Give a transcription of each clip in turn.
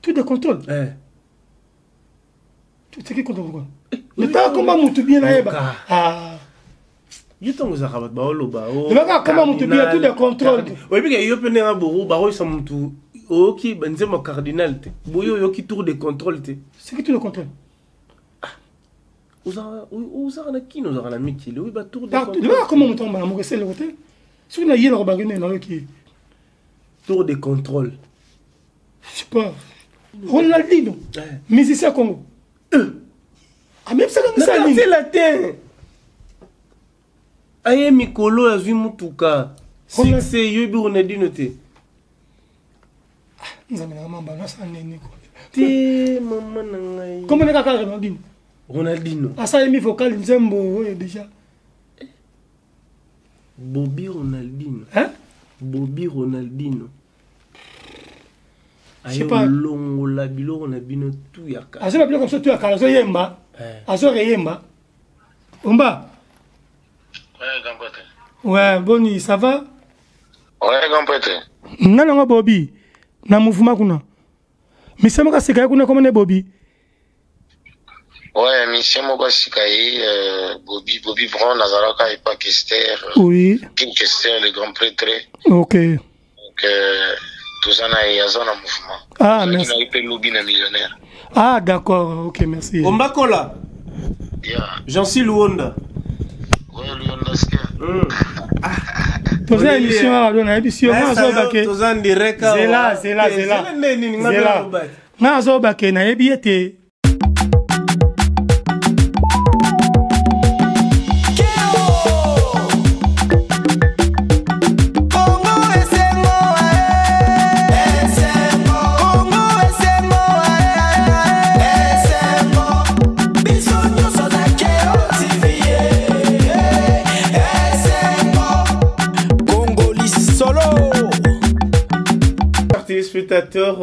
Tout de contrôle. Eh. Tout ce qui contrôle quoi. Mais tant comment mutu bien nayeba. Ah. Yo ntango ezalaka bato baoloba ebaka koma motu bien tout de contrôle. Oyebi ke yo mpe ndenge boro bakoyisa motu oyoki nzembo cardinal te boye oyoki tour de contrôle te. C'est qui tour de contrôle? Ozalaka na kino, ozalaka na mikili, oyebi batour de contrôle. Koma moto mbala moko eseleko te soki nayelaka bangi nde nayoki. Tour de contrôle. Je sais pas. Ronaldinho, musicien Congo. Amebisaka misala nini? Latin. Aye mikolo azwi mutuka. Succès yoyebi Ronaldinho te. Nzambe na mamba nasala nini ko? Te mama na ngai. Comment ne kaka Ronaldinho? Ronaldinho. Asalemi vocal nzembo oyo déjà. Bobby Ronaldinho. Hein? Bobby Ronaldinho. Aye olongola biloko na bino tu ya kala. Azoba biloko biso tu ya kala azoyemba. Azoreyemba. Omba. Ouais, grand prêtre. Ouais, boni, ça va? Ouais, grand prêtre. Nana ngo Bobby na mouvement kuna. Mission moko sika ye kuna komona ne Bobby. Ouais, mission moko sika ye Bobby, Bobby Brown azalaka epa Kester. Oui. King Kester le grand prêtre. OK. Donc toza na ye aza na mouvement. Ah, merci. Na ye pe lobi na millionnaire. Ah, d'accord. OK, merci. Ombakola. Yeah. Jean-Cy Luonda. Ouais, Luonda Skia. Toza émission awa do nayebi si yo nga azobake. Toza en direct. Zela, zela, zela. Zela. Nga azobake nayebi ete Téléspectateurs,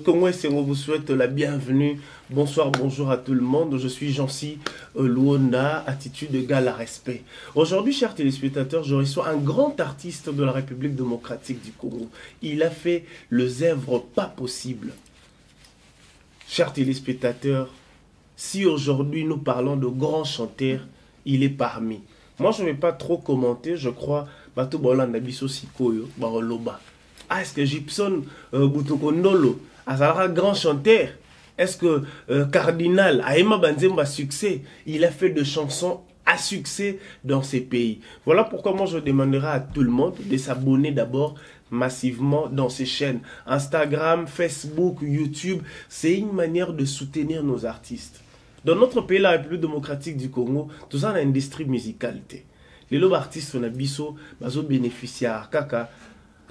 Congo Esengo vous souhaite la bienvenue. Bonsoir, bonjour à tout le monde. Je suis Jean-Cy Luonda, attitude égale à respect. Aujourd'hui, chers téléspectateurs, je reçois un grand artiste de la République démocratique du Congo. Il a fait les œuvres pas possibles. Chers téléspectateurs, si aujourd'hui nous parlons de grands chanteurs, il est parmi. Moi, je ne vais pas trop commenter, je crois. Bato Bolanda biso sikoyo, Baroloba. Ah, est-ce que Gibson Butokondolo azalaka grand chanteur? Est-ce que Cardinal Aema Banzemba succès? Il a fait des chansons à succès dans ces pays. Voilà pourquoi moi je demanderai à tout le monde de s'abonner d'abord massivement dans ces chaînes. Instagram, Facebook, YouTube, c'est une manière de soutenir nos artistes. Dans notre pays, la République démocratique du Congo, tout ça, l'industrie musicale. Les lots artistes na biso bazo bénéficier kaka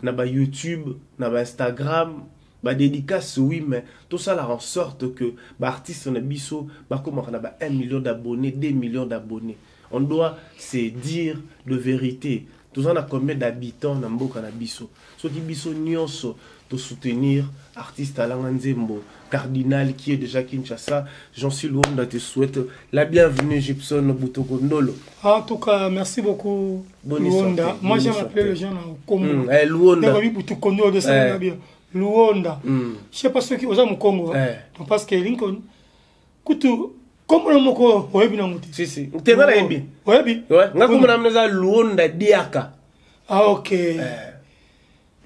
na ba YouTube, na ba Instagram, ba dédicace oui, mais tout ça la en sorte que ba artiste na biso ba comme na ba 1 million d'abonnés, 2 millions d'abonnés. On doit se dire de vérité. Tout ça na combien d'habitants na mboka na biso. Soki biso nyonso to soutenir artiste Alanga Nzembo, Cardinal qui est déjà Kinshasa. Jean-Cy Luonda te souhaite la bienvenue, Gibson Butokondolo. En tout cas, merci beaucoup, Bonne Luonda. santé, Moi, bonne j'aime santé. appeler les gens au Congo. Luonda. D'accord, oui, Butokondolo de ça, bien. Luonda. Je sais pas ceux qui osent au Congo, hein. Donc, parce que Lincoln, kutu, comme le moko, oyebi na muti. Si, si. T'es dans la yebi. Oyebi. Ouais. Nga kuma na mneza Luonda Diaka. Ah, ok.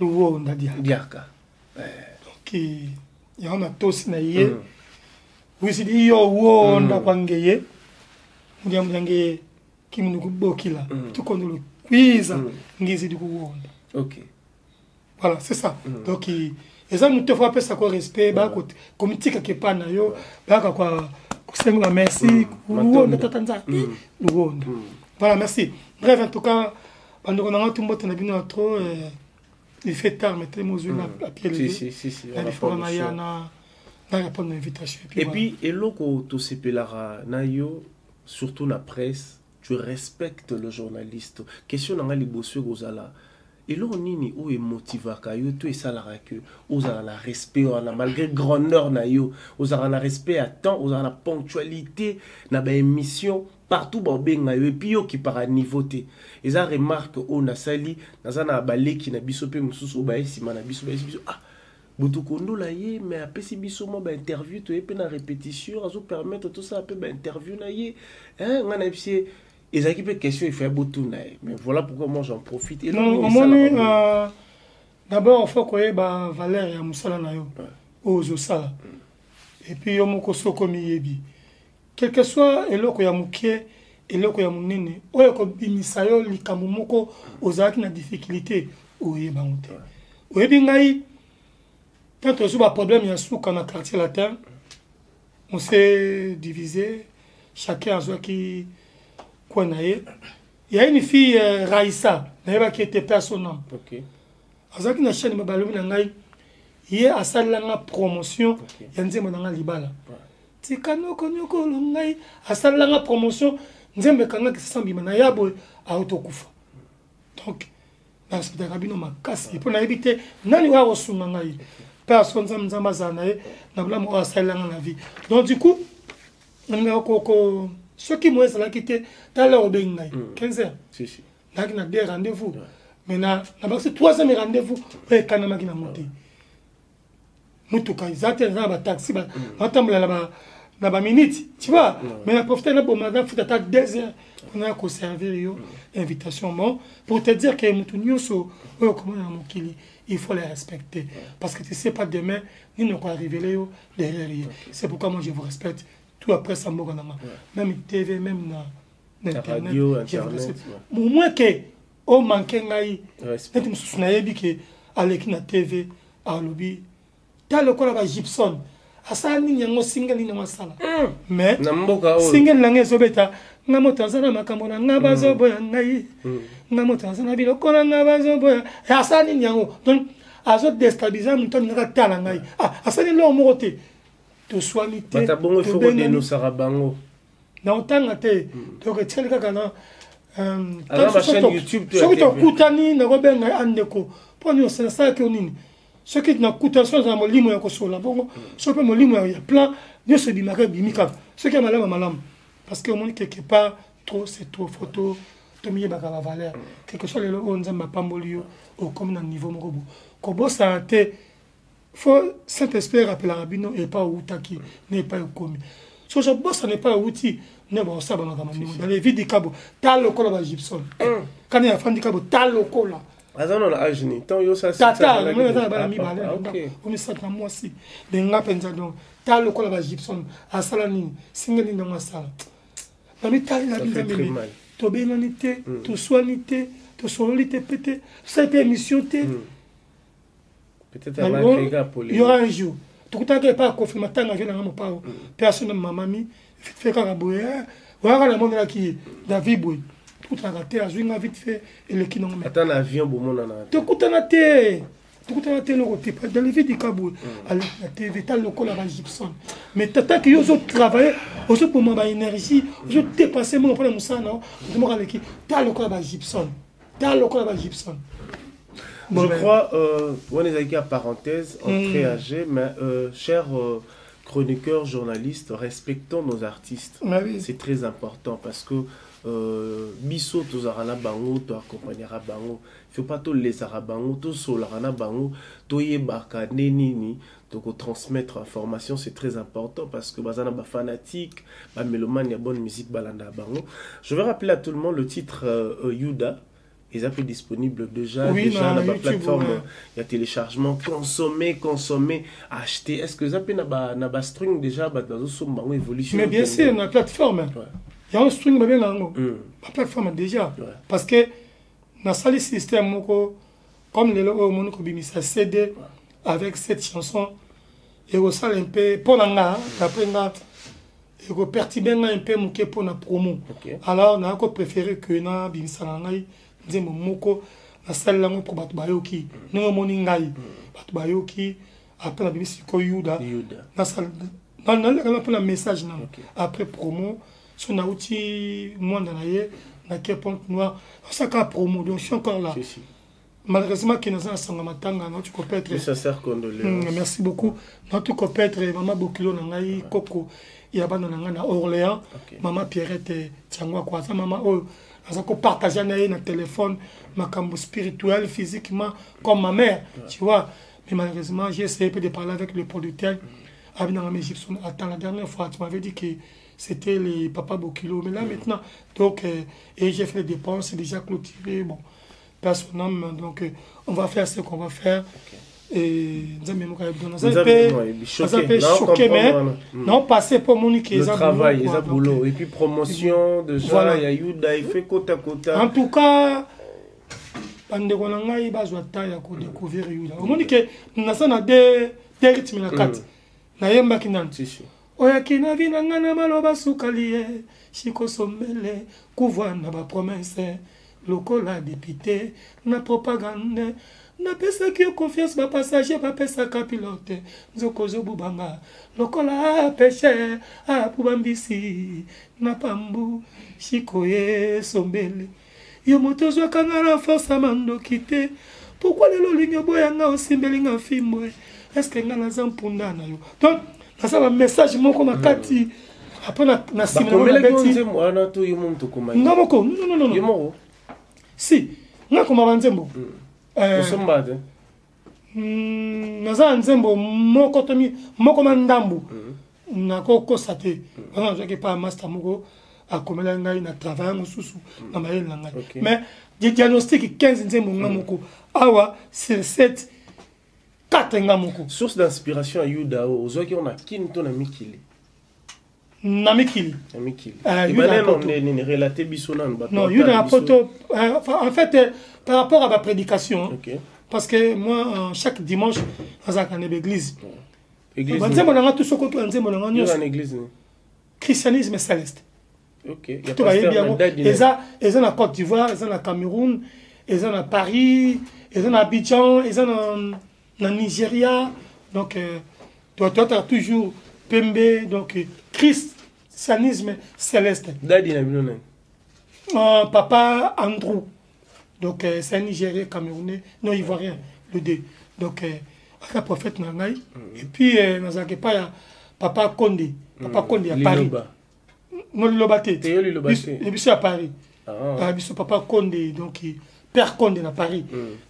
Luonda Diaka. Diaka. Donc, il y a un tosi na ye. Wisi yo wonda kwa ngeye. Mudia mudia kimundu kubokila. Tukondolo kwiza ngizi di kuwonda. Ok. Voilà, c'est ça. Donc, eza mutu fo apesa ko respect, ba ko komitika ke pa na yo, ba ka kwa kusenga merci, kuwonda tata nzaki, luwonda. Voilà, merci. Bref, en tout cas, bando na ngato mbote na bino trop, il fait tard, mais très mozui na pied levé. Si, si, si, si, Na on a bifora pas na le ya choix. na, na répondre à l'invitation. Et puis, Et voilà. puis, eloko tosepelaka na yo, surtout na presse, tu respectes le journaliste. Question nanga liboso kozala. Eloko nini oyo emotivaka yo to esalaka ke ozala na respect wana malgré grandeur na yo, ozala na respect à temps, ozala na ponctualité na ba émission partout ba obenga yo et puis yo ki para niveau te. Eza remarque oyo nasali, naza na baleki na biso pe mosusu oyo baye nsima na biso, baye biso, ah, Butukondola ye, mais apesi biso mwa bainterview, toye mpe na répétition, azopermettre tosala mpe bainterview na ye. Ngai nayebisi ye, ezalaki mpe question efaya botuna ye, mais voilà pourquoi moi j'en profite. Non, omoni, d'abord faut koyeba valeur ya mosala na yo oyo ozosala. Et puis yo moko soki omiyebi, quel que soit eloko ya moke, eloko ya monene oyo ekobimisa yo likambo moko ozalaki na difficulté, oyebango te. Oyebi ngai, tant tozwi baproblème ya suka na Quartier Latin, on s'est divisé, chacun azwaki coin na ye. Il y a une fille, Raïssa, nayebaki ete pe son âme, azalaki na chaîne, balobi na ngai ye asalelanga promotion ya nzembo na ngai Libala tika noko nyokolo. Ngai asalelanga promotion, nzembo ekangaki sasa mbima na ya boye, autokufa. Donc narespectaka bino makasi, mpo nayebi te nani oyo akosunga ngai mpe aso Nzambe. Nzambe azala na ye na bolamu oyo asalelanga na vie. Donc du coup nalingaka koko soki moye ezalaki te. Tala, obengi ngai 15 heures, nayaki na deux rendez-vous, mais na bakisi troisième rendez-vous oyo ekanamaki nango te. Mutuka eza te, eza na bataxi, naotambola na baminute, tu vois. Mais na profite, naboma, nafuta ata 2 heures mpona ya koservir yo invitation. Bon, pour te dire que motu nyonso oyo okomona na mokili, il faut les respecter, parce que tu sais pas demain nini okoarrivele yo derrière ye. C'est pourquoi moi je vous respecte tout. Après ça, mboka nanga, même TV, même na internet, je vous respecte. Au moins que omanke ngai neti mosusu, nayebi ke aleki na TV, alobi ta lokola ba Gibson asala nini yango, single nini yango asala. Mais single na ngai ezobeta, nga moto aza na makambo na nga, bazoboya ngai, nga moto aza na biloko na nga, bazoboya. Asala nini yango? Donc azodestabilize moto alingaka tala ngai. Asali eloko moko te, toswani te. Bango. Na otanga te, donc etiali kaka na soki tokutani, nakobenga andeko mpo nini nasalaki yo nini. Soki nakuta, soki azala molimo ya kosola bongo, soki mpe molimo ya plan nyonso ebimaka, ebimi kaka. Soki ya malamu, malamu, parce que omoni, quelque part trop c'est trop. Faut tomiyebaka bavaleur. Quelque soit lelo oyo Nzambe apamboli yo, okomi na niveau moko bo, kobosana te. Faut Saint Esprit rappelaka bino epai outaki na epai okomi. Soki ozobosana epai outi, nde baosala bamakambo ndenge dans les vies dikabo. Ta lokola ba Gibson kani afandi kabo, ta lokola Aza na age ni ntango yo Tata namoni aza na bana mibale, omisato na mwasi benga mpenza. Donc ta lokola ba Gibson asala nini, single nini yango asala. Na mitali na Nzambe, tobengani te, toswani te, tosololi te, pe te tosali mpe émission te. Il y aura un jour tokutaki epai ya Kofi Matanga, vie nanga mopao mpe asona mamami vite fait kaka boye oyaka, namonelaki ye David boye, tokutanaka te, azwi nga vite fait, eleki nango. Ata na avion bomonana? Tokutana te, tokutana te, eloko te. Dans les vies dika boye, aleki na TV, ta lokola ba Gibson. Mais tataki yo ozotravaille, ozoboma baénergie, ozodépense mongo mpona mosala na yo, moto moko aleki, ta lokola ba Gibson, ta lokola ba Gibson. Bon, je crois, on est à parenthèse, entrée âgée, mais chers chroniqueurs, journalistes, respectons nos artistes. Ah oui. C'est très important parce que biso tozalaka na bango, toaccompagnera bango. Faut pas tolesaka bango, tosolaka na bango, toyebaka nde nini tokotransmettre information. C'est très important parce que baza na bafanatique, bamélomane ya bonne musique, balanda bango. Je vais rappeler à tout le monde le titre Yuda eza mpe disponible déjà, oui, déjà na na baplateforme. Ouais. Ya téléchargement, consommer, consommer, acheter. Est ce que eza mpe na bastream déjà, bato bazosomba bango, évolution? Mais bien sûr, na plateforme yango, stream babenga yango, baplateforme déjà, parce que nasali système moko comme lelo oyo omoni kobimisa CD avec cette chanson, ekosala mpe mpo na nga, d'après nga, ekoperturbe ngai mpe moke mpo na promo. Alors naya kopréféré que nabimisa na ngai nzembo moko, nasalela yango mpo bato bayoki ndenge omoni ngai, bato bayoki. Après nabimisi sikoyo Yuda, nalekana mpe na message nano. Après promo, so nauti mwanda na ye, nake Pointe Noire, nasaka promo. Donc je suis encore là. Si, si. Malheureusement ke naza na sango matanga, nauti koperdre. Sincère condoléances. Merci beaucoup. Nauti koperdre mama bokilo na ngai, koko ya bana na ngai na Orléans, mama Pierrette Tiangwako. Aza mama oyo aza kopartage na ye na téléphone makambo spirituel, physiquement, comme ma mère, tu vois. Mais malheureusement, j'ai essayé de parler avec le producteur. Abinanga Gibson, attends, la dernière fois, tu m'avais dit que c'était les papa Bokilo. Mais là, maintenant, donc, et j'ai fait les dépenses, c'est déjà clôturé. Bon, personne, donc, on va faire ce qu'on va faire. Ok. Et Nzambe moko ayebi. Donc, naza Nzambe mpe moko ayebi. Choqué. naza mpe Non, choqué, mais comprendre, wana. non passé mpo omoni ke Le eza travail, boulot, eza quoi. Donc, boulot. Et puis promotion, déjà, Voilà. il y a Yuda, il fait côte à côte. En tout cas, bandeko na ngai bazwa temps ya kodécouvrir Yuda. Omoni ke naza na de rythme na kati. Nayembaki nani Si, si. oyaki na vi na ngai na maloba sukali ye sikosombele kuvwa na bapromese lokola député na propagande napesaki yo confiance bapassager bapesaka pilote nzoko ozobubanga lokola peshe abuba mbisi na pambu siko ye sombele yo moto ozwaka nga na force ya mandoki te pourkui lelo olingi oboyanga osimbelinga fimbo estce nga naza mpunda na yo? Donc naza bamessage moko na kati. Après na nsima nango Bakomelaki yo nabeti nzembo wana to yo moto okomaki? Nga moko, non, non, non, Yo non. moko. Si nga koma banzembo. Osomba te? Naza na nzembo moko to moko ma ndambu, nakokosa te. Wana nazwaki epai ya master moko, akomelaki ngai na travail mosusu na mayele na ngai. Mais diagnostic 15 nzembo nga moko awa sur 7, 4 nga moko. Source d'inspiration ya Yuda oyo ozwaki yango na Kini to na mikili? Na mikili. Na mikili. Yuda Ebanda na nano poto. nde nini? Relate biso nano, bato Non, batala Yuda na biso. poto, en fait, par rapport à ma prédication, hein, parce que moi, chaque dimanche nazalaka na baeglise. Église? Banzembo na nga tu soko to nzembo na nga nini? nyonso. Yuda na église nini? Christianisme céleste. Ok, ya To bayebi pasteur yango. na Dadi na- Eza na Côte d'Ivoire, eza na Cameroun, eza na Paris, eza na Abidjan, eza na Nigeria. Donc toataka toujours pembe. Donc christianisme céleste. Dadi na bino nani? Papa Andrew. Donc c'est un Nigérien camerounais, non, ivoirien, le deux. Donc aza prophète na ngai. Et puis nazalaka epai ya papa Konde, papa Konde ya Paris. Liloba. No, liloba te. Te, yo liloba te. Biso ya Paris. Ah. Ah, biso papa Konde, donc père Konde na Paris.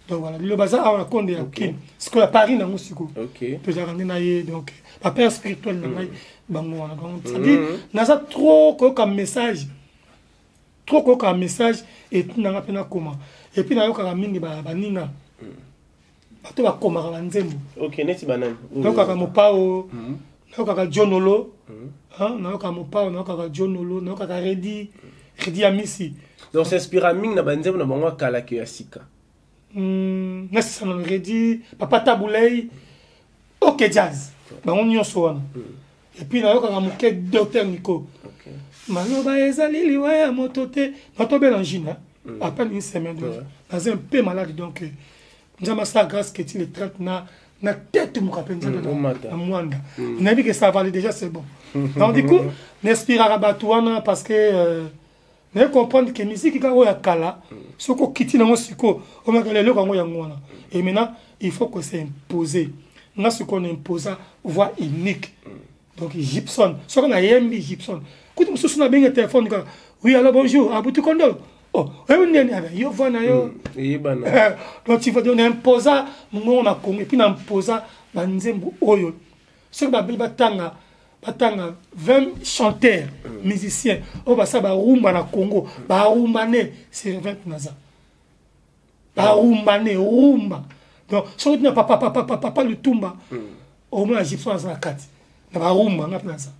Donc voilà, liloba aza awa na Konde ya Kine, sikoyo ya Paris nango sikoyo. Tozalaka nde na ye. Donc bapère spirituel na ngai bango wana. Donc c'est-à-dire naza trop koyoka message, trop koyoka message etinanga mpe nakoma. Et puis nayokaka mingi baninga, bato bakomaka banzembo. Ok, neti banani? Nayokaka Mopao, nayokaka Jonolo, hein, nayokaka Mopao, nayokaka Jonolo, nayokaka Redi, Redi ya Misi. Donc s'inspira mingi na banzembo na bango akalaki ya sika. Nasisa na Redi, papa Tabulei, OK Jazz, bango nyonso wana. Et puis nayokaka moke docteur Nico. Maloba ezali liwa ya moto te. Natobela angine, hein? À peine une semaine, donc naza un peu malade. Donc Nzambe asala grâce keti le 30 na tête moka mpenza Omata. na mwanda nayebi ke ça vale déjà, c'est bon. Donc du coup nainspiraka bato wana parce que naye comprendre ke musique kaka oyo ya kala, soki okiti nango sikoyo, omaka eloko yango yango wana. Et maintenant il faut que s'imposer. Nga sikoyo na imposa voix unique. Donc Gibson, soki nayembi Gibson kuti mosusu nabenge telefone kaka: "Oui, allo, bonjour, abuti kondolo." Oh, oyebi ndeni yo voix na yo. Eyebana. Donc tu vois, donc naimposa mongongo na Congo et puis naimposa banzembo oyo soki babeli batanga 20 chanteurs musiciens oyo basala barumba na Congo, barumba ne sur 20 naza barumba ne rumba. Donc soki tina papa papa papa papa Lutumba, omona Gibson aza na kati na barumba. Nga mpe naza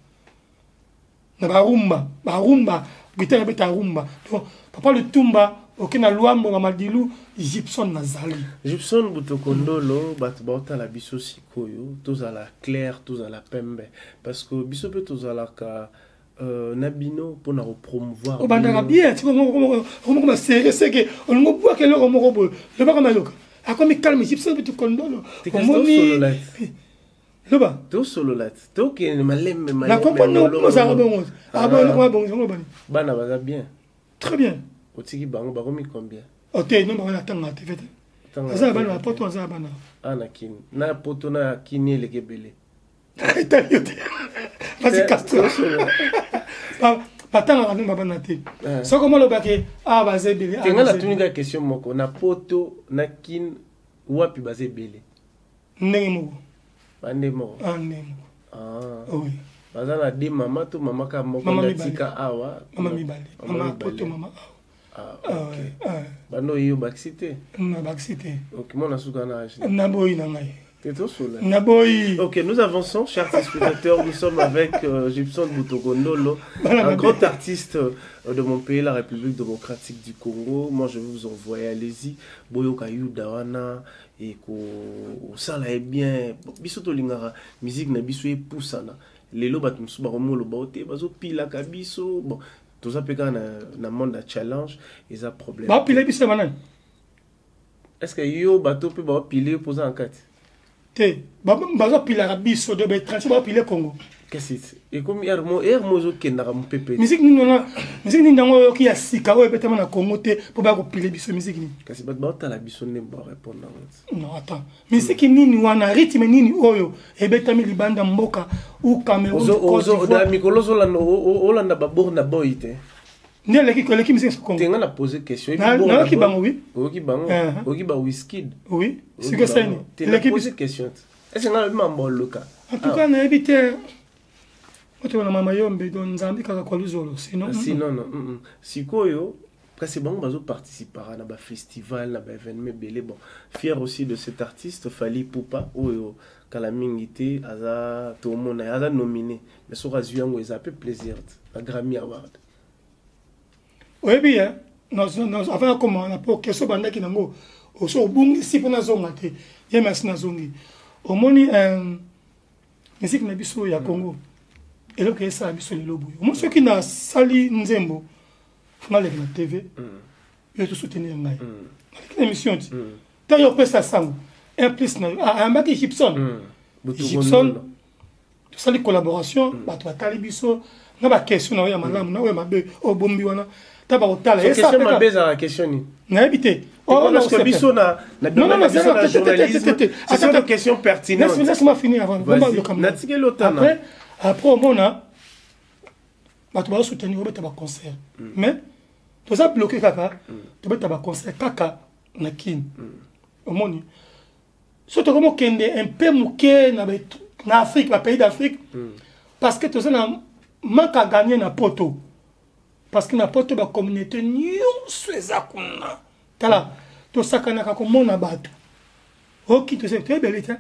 na barumba, barumba guitare ebeta rumba. Donc papa Lutumba oke na Lwambo na Madilu, Gibson nazali. Gibson Butokondolo, bato baotala biso sikoyo, tozala clair, tozala pembe, parce que biso mpe tozalaka na bino mpona kopromouvoir Obandaka bino. Bien, okomokoma sere seke olingo obwaka eloko moko boye, lobaka mayoka akomi calme. Gibson Butokondolo. Te kasi Omoni tosolola te. Loba. Tosolola te, tokende malembe. Na comprendre ozalaka bongo. Ah. Bongo bani? Bana baza bien? Très bien. Otiki bango bakomi combien? O te, no, bango natanga te fete. Otanga Aza na te. bana na poto, aza na bana. Ah, na Kini, na poto, na Kini eleki ebele. Etali yo te, vas-y, casse-toi. Tosolola. Batangaka nde babana te. Eh. Soki omolobaki awa baza ebele, Te, awa nga baza natuni ebele. kaka question moko: na poto na Kini, wapi baza ebele? Ndenge moko. Bande moko. Ah, ndenge moko. Ah. Oui. Baza na de mama to mama ka moko Mama nde mibale. atika awa. Mama mibale. Mama poto, mama awa. Ah, Ah, ok. ouais. Ah, Bando oyo bakisi te. Nabakisi te. Ok, mwana suka na âge. Naboyi na ngai. Te tosola. Naboyi. Ok, nous avançons, chers téléspectateurs. Nous sommes avec Gibson Boutogondolo, Voilà, un ma grand belle. artiste de mon pays, la République démocratique du Congo. Moi, je vais vous envoyer, allez-y. Boyoka Yuda wana, et ko sala est bien. Biso tolingaka musique na biso epusana. Lelo bato mosusu bakomoloba o te, bazopilaka biso. Bon, toza mpe kaka na monde ya challenge, eza problème. Bapile biso banani? Est ce que yo bato mpe baopile yo mpoza na kati? Te, bazopilaka biso de baétranger, baopile Congo. Kasi ekomi ere mo ozokendaka mopepe. Musique nini wana? Musique nini yango oyoki ya sika oyo ebetama na Congo te mpo baya kopile biso? Musique nini? Kasi bato baotala biso nde barépondre yango ti. Non, attends, musique nini wana, rythme nini oyo ebetami libanda mboka ou Cameroun, Côte d'Ivoire? Na mikolo ozolanda olanda baBurna Boy te? Nde eleki, eleki musique ya Congo. Te, nga na pose question. Nayoki bango, oui. Oyoki bango? Oyoki baWizkid? Oui, sikoyo esali te na eleki pose question te. Est ce nga nayebi mambo oluka? En tout cas, nayebi te. Otoka na mama yombe, donc Nzambe kaka kwa luzolo, sinon Sinon non. Sikoyo kasi bango bazoparticipaka na bafestival, na baévénement ebele. Bon, fier aussi de cet artiste Fally Ipupa oyo kala mingi te aza, tomona ye aza nominé, mais soki azwi yango eza pe plaisir te na Grammy Award. Oyebi ye avant akoma wana, mpo question bandaki nango oso obungisi mpo nazonga te. Ye merci, nazongi. Omoni musique na biso ya Congo, eloko esala biso lelo boye, omoni soki nasali nzembo, faut naleka na TV, yo tosoutenir ngai, naleki na émission ti ntango yo opesa sango un plus na yo. Ah, ayambaki Gibson. Gibson, tosali collaboration, bato batali biso na baquestion na oyo ya malamu na oyo ya mabe oyo bombi wana ta bakotala. Question mabe ezalaka question nini? Nayebi te. Parce que biso na domaine na biso na journalisme, ce sont des questions pertinentes. Laisse-moi finir avant. Vas-y. Natikeli otana. Après omona bato bazosoutenir, obeta baconcert, mais toza bloqué kaka, tobeta baconcert kaka na Kini. Omoni so tokomi okende un peu moke na Afrique, bapays d'Afrique, parce que toza na manque à gagner na poto, parce que na poto bacommunauté nyonso eza kuna. Tala, tosakanaka komona bato oki toyebeli te.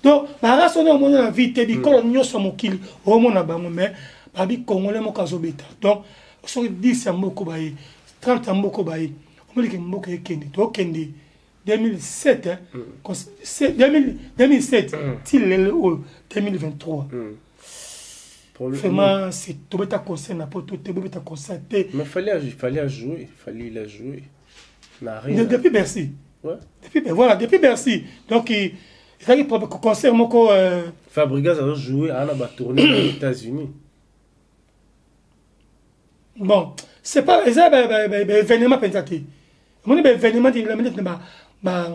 Donc barace wana omona na vie te, bikolo nyonso ya mokili omona bango, mais babi Congolais moko azobeta. Donc soki 10 ya mboka baye, 30 ya mboka baye, omonike mboka ekende. Tokende 2007, hein, 2007 ti lelo oyo 2023. Vraiment, c'est tobeta concert na poto te, bobeta concert te. Mais fallait jouer, fallait il a joué na rien. Depuis Bercy. Depuis, voilà, depuis Bercy. Donc ezalaki concert moko. Fabregas a joué ana batournée aux États-Unis. Bon, c'est pas eza baévénement mpenza te. Omoni baévénement neti na ba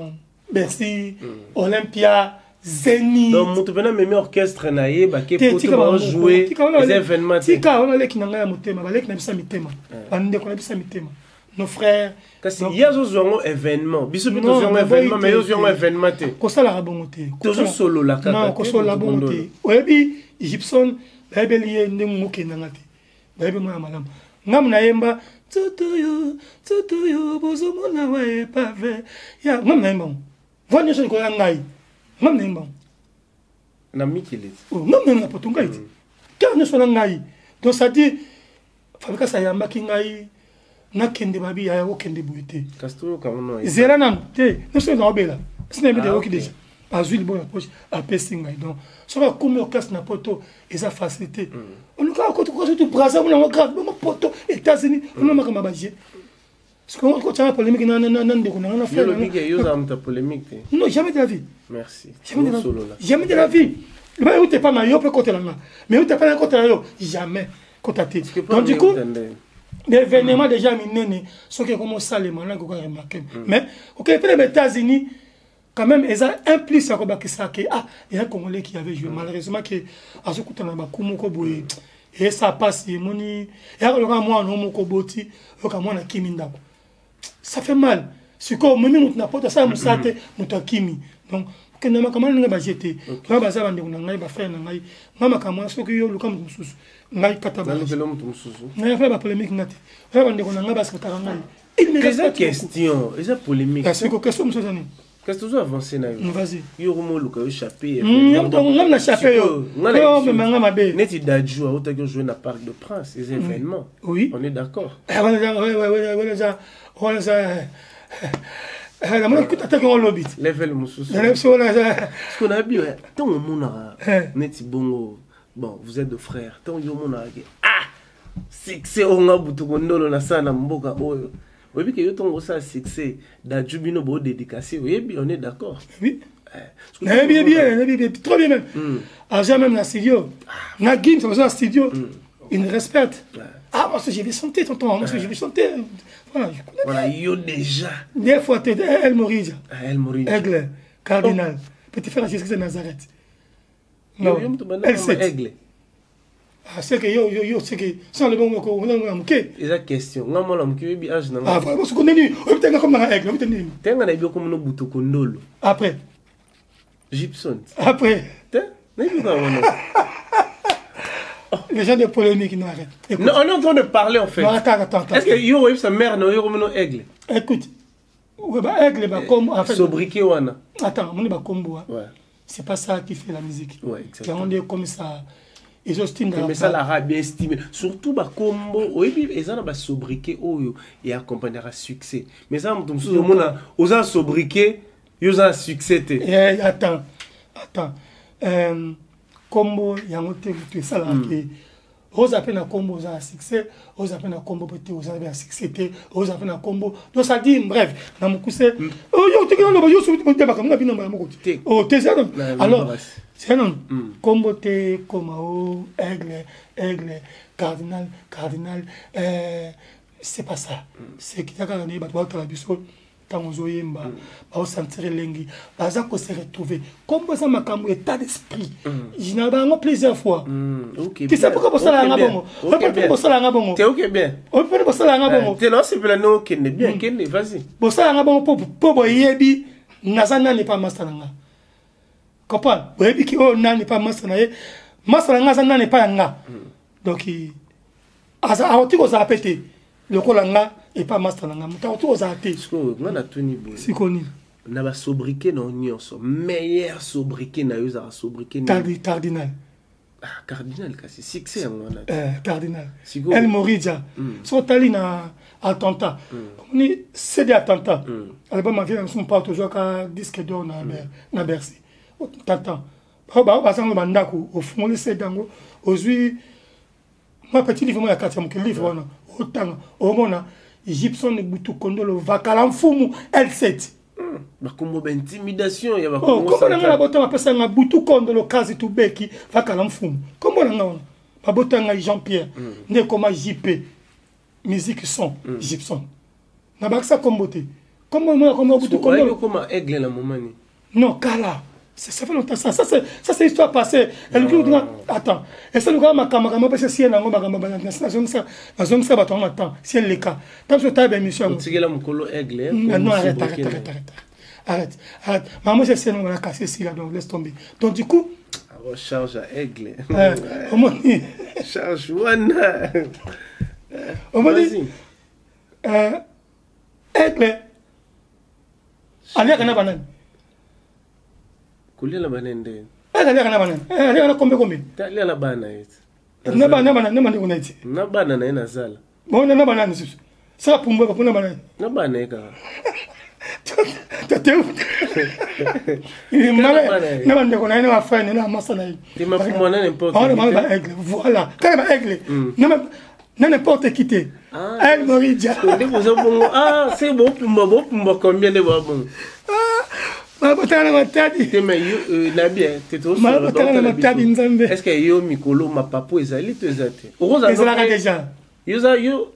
Bercy, Olympia, Zénith. Donc moto mpena amemi orchestre na ye, bake poto, baojouer, eza événement te. Tika wana, leki na ngai ya motema, baleki na biso ya mitema, bandeko na biso ya mitema, nos frères. Kasi ye azozwa yango événement, biso mpe tozwa yango événement, mais ye ozwa yango événement te. Kosalaka bongo te. Tozosolola kaka. Non, kosolola bongo te. Oyebi Gibson, bayebeli ye ndenge okendanga te, bayebi mwana malamu. Ngamu nayemba nzoto yo, nzoto yo bozomona wa épave ya ngamu, nayemba ngo voix nyonso likolo ya ngai, ngamu nayemba ngo. Na mikili. Ngamu nayemba na poto ngai te, kaka nyonso na ngai. Donc c'est à dire Fabregas ayambaki ngai, nakende, babi yaya okende boye te. Kasi toyoka ngo. Zela nanu te, nyonso naobela si nayebi te. Oyoki déjà, azwi liboko na poche, apesi ngai. Donc soki akomi orchestre na poto, eza facilité. Olukaka surtout Braza kuna yango grave bongo, poto, États-Unis, ona makambo ya baje kotyanga polémique na ndeko na nga na frère. Yo moto polémique te. Non, jamais de la vie. Merci. Jamais de la vie. Loba euti epa na yo mpe kotela nga, mais euti epa na kotela yo, jamais kota te. Donc du coup, l'événement déjà minene soki ekomi osalema, nakoka remarquer, mais okende mpe na baÉtats-Unis quand même, eza un plus ya kobakisa ke ah, eya Congolais qui avait joué. Malheureusement ke azokutana na baku moko boye, esa pasi. Emoni eyaka loka mwana moko boti, oyoka mwana akimi ndako, ça fait mal. Sikoyo omemi moto na poto, asala mosala te, moto akimi. Donc Kokende makambo wana ndenge baje te. Nga baza bandeko na ngai, bafrère na ngai. Nga makambo wana, soki yo luka moto mosusu, ngai kata. Nalukela moto mosusu. Ngai afala bapolémique nga te. Oya, bandeko na ngai basekotaka ngai. Il me Eza respecte beaucoup. Question eza polémique. Siko question mosusu eza nini? Kasi tozo avance na yo. Vas-y. Yo komo oluka yo chape. Ngam na chape yo. Yo omema nga mabe. Neti Dadju autaki ojouer na Parc de Prince, eza événement. Oui. On est d'accord? Eh, wana eza, wana eza namoni kuta ataki yango lobi te. Level mosusu. Na biso wana eza. Parce que nayebi ntango omonaka neti bongo, bon, vous êtes de frères, ntango yo omonaka ke ah, succès oyo nga butu kondolo nasala na mboka oyo, oyebi ke yo ntango osala succès, Dadju bino bodédicace, oyebi, on est d'accord? Oui. Nayebi bien, nayebi bien, trop bien même. Aza même na studio na Gims, aza na studio, il me respecte. Ah, parce que je vais chanter, tonton, parce que je vais chanter. Voilà, je connais. Voilà, yo déjà. Des fois te El Morija. Ah, El Morija. Aigle cardinal, petit frère Jésus de Nazareth. Non, yo moto banda L7. Aigle. Ah, c'est que yo yo yo, c'est que sans le bon moko on a moke. Eza question, nga mwana moke, oyebi age na Ah nga? Voilà, parce qu'on est nini, oyebi te nga comme na aigle, oyebi te nini? Te, nga nayebi okomona butu kondolo. Après. Gibson. Après. Te, nayebi kaka wana. Les gens de polémique, non, arrête. Écoute. Non, on est en train de parler en fait. Non, attends, attends, attends. Est-ce que yo oyebi sa mère na oyo okomona aigle? Écoute, ouais, bah, aigle, bah, comme en fait. Sobriquet wana. Attends, mon bah comme bois. C'est pas ça qui fait la musique. Ouais, exactement. Yango nde comme ça ezotinda. Mais esalaka bien estimé, surtout bakombo. Oyebi, eza na basobriquet oyo eaccompagnaka succès, mais eza na moto mosusu omona oza na sobriquet, yo oza na succès te. Eh, attends, attends, kombo yango te moto esalaka ke oza mpe na kombo oza na succès, oza mpe na kombo mpe te, oza mpe na succès te, oza mpe na kombo. Donc ça dit, bref, na mokuse oyo toki naloba, yo soki makambo na bino mbala moko te. Oh, te, eza alors c'est non kombo te koma o aigle, aigle, cardinal, cardinal, c'est pas ça. C'est kita kaka nde bato baotala biso ntango ozoyemba, baosentir elengi, baza kose retrouver. Kombo eza makambo état d'esprit na bango plusieurs fois. Tisa pourquoi bosala yanga bongo, oyo bosala yanga bongo. Te, ok, bien. Oyo mponi bosala yanga bongo. Te, naosepela nde okende bien, kende, vas-y. Bosala yanga bongo mpo boyebi naza nani pa master na nga. Comprendre, boyebi ki oyo nani pa master na ye, master na nga aza nani epai ya nga. Donc aza akoki kozala mpe te lokola nga epa master na nga, moto akoki kozala te. Sikoyo nga natuni boye. Sikoyo nini? Na basobriquet na yo nyonso, meilleur sobriquet na yo ezalaka sobriquet nini? Cardinal. Ah, cardinal, kasi succès yango wana. Cardinal. El Morija. So otali na attentat, omoni CD attentat, album avie na biso mpa tozwaka disque d'or na Bercy. Tatan bao bazango bandako, ofungoli CD yango, ozwi mwa petit livre moko ya kati ya moke, livre wana otanga, omona Gibson Butu Kondolo Vakala Mfumu L7. Bakombo baintimidation ya. Kombo na nga na bota bapesa nga Butu Kondolo Kazi Tubeki Vakala Mfumu. Kombo na nga wana babota ngai Jean Pierre, nde ekoma JP musique son Gibson. Nabakisa kombo te, kombo mona kombo Butu Kondolo. Okoma aigle na momani? Non, kala. Ça fait longtemps, ça. Ça, c'est histoire passée. Eluki kutunga, attends. Esaluka makambo makambo mpe sie nango makambo nazongisa bato yango. Attends, si eleka ntango so otala baémission yango. Otikela mokolo aigle. Non, arrête, arrête, arrête, arrête, arrête, arrête. Maman, c'est sinon on a cassé ici là, donc laisse tomber. Donc du coup, Charge à aigle. Omoni. Charge wana. Omoni. Aigle aliaka na banani? Kolia na banani nde? Aigle aliaka na banani? Aliaka na kombe kombe. Alia na bana ye. Na bana na bandeko na ye ti. Na bana na ye nazala. Bon, na banani lisusu sala pumbwe bapona banani? Na bana ye kaka. Tate na bandeko na ye, na bafrère na ye, na bamasa na ye. Te, mafumu na n'importe. Ba aigle, voilà, kaka ba aigle na n'importe qui te. El Morija. Nde boza bongo, ah, se bopumba bopumba combien nde boa bongo? Botanga na Matadi. Te, mais yo na bien te. Botanga na Matadi, Nzambe. Est ce que yo mikolo mapapu ezali to eza te? Ezalaka déjà. Yo oza yo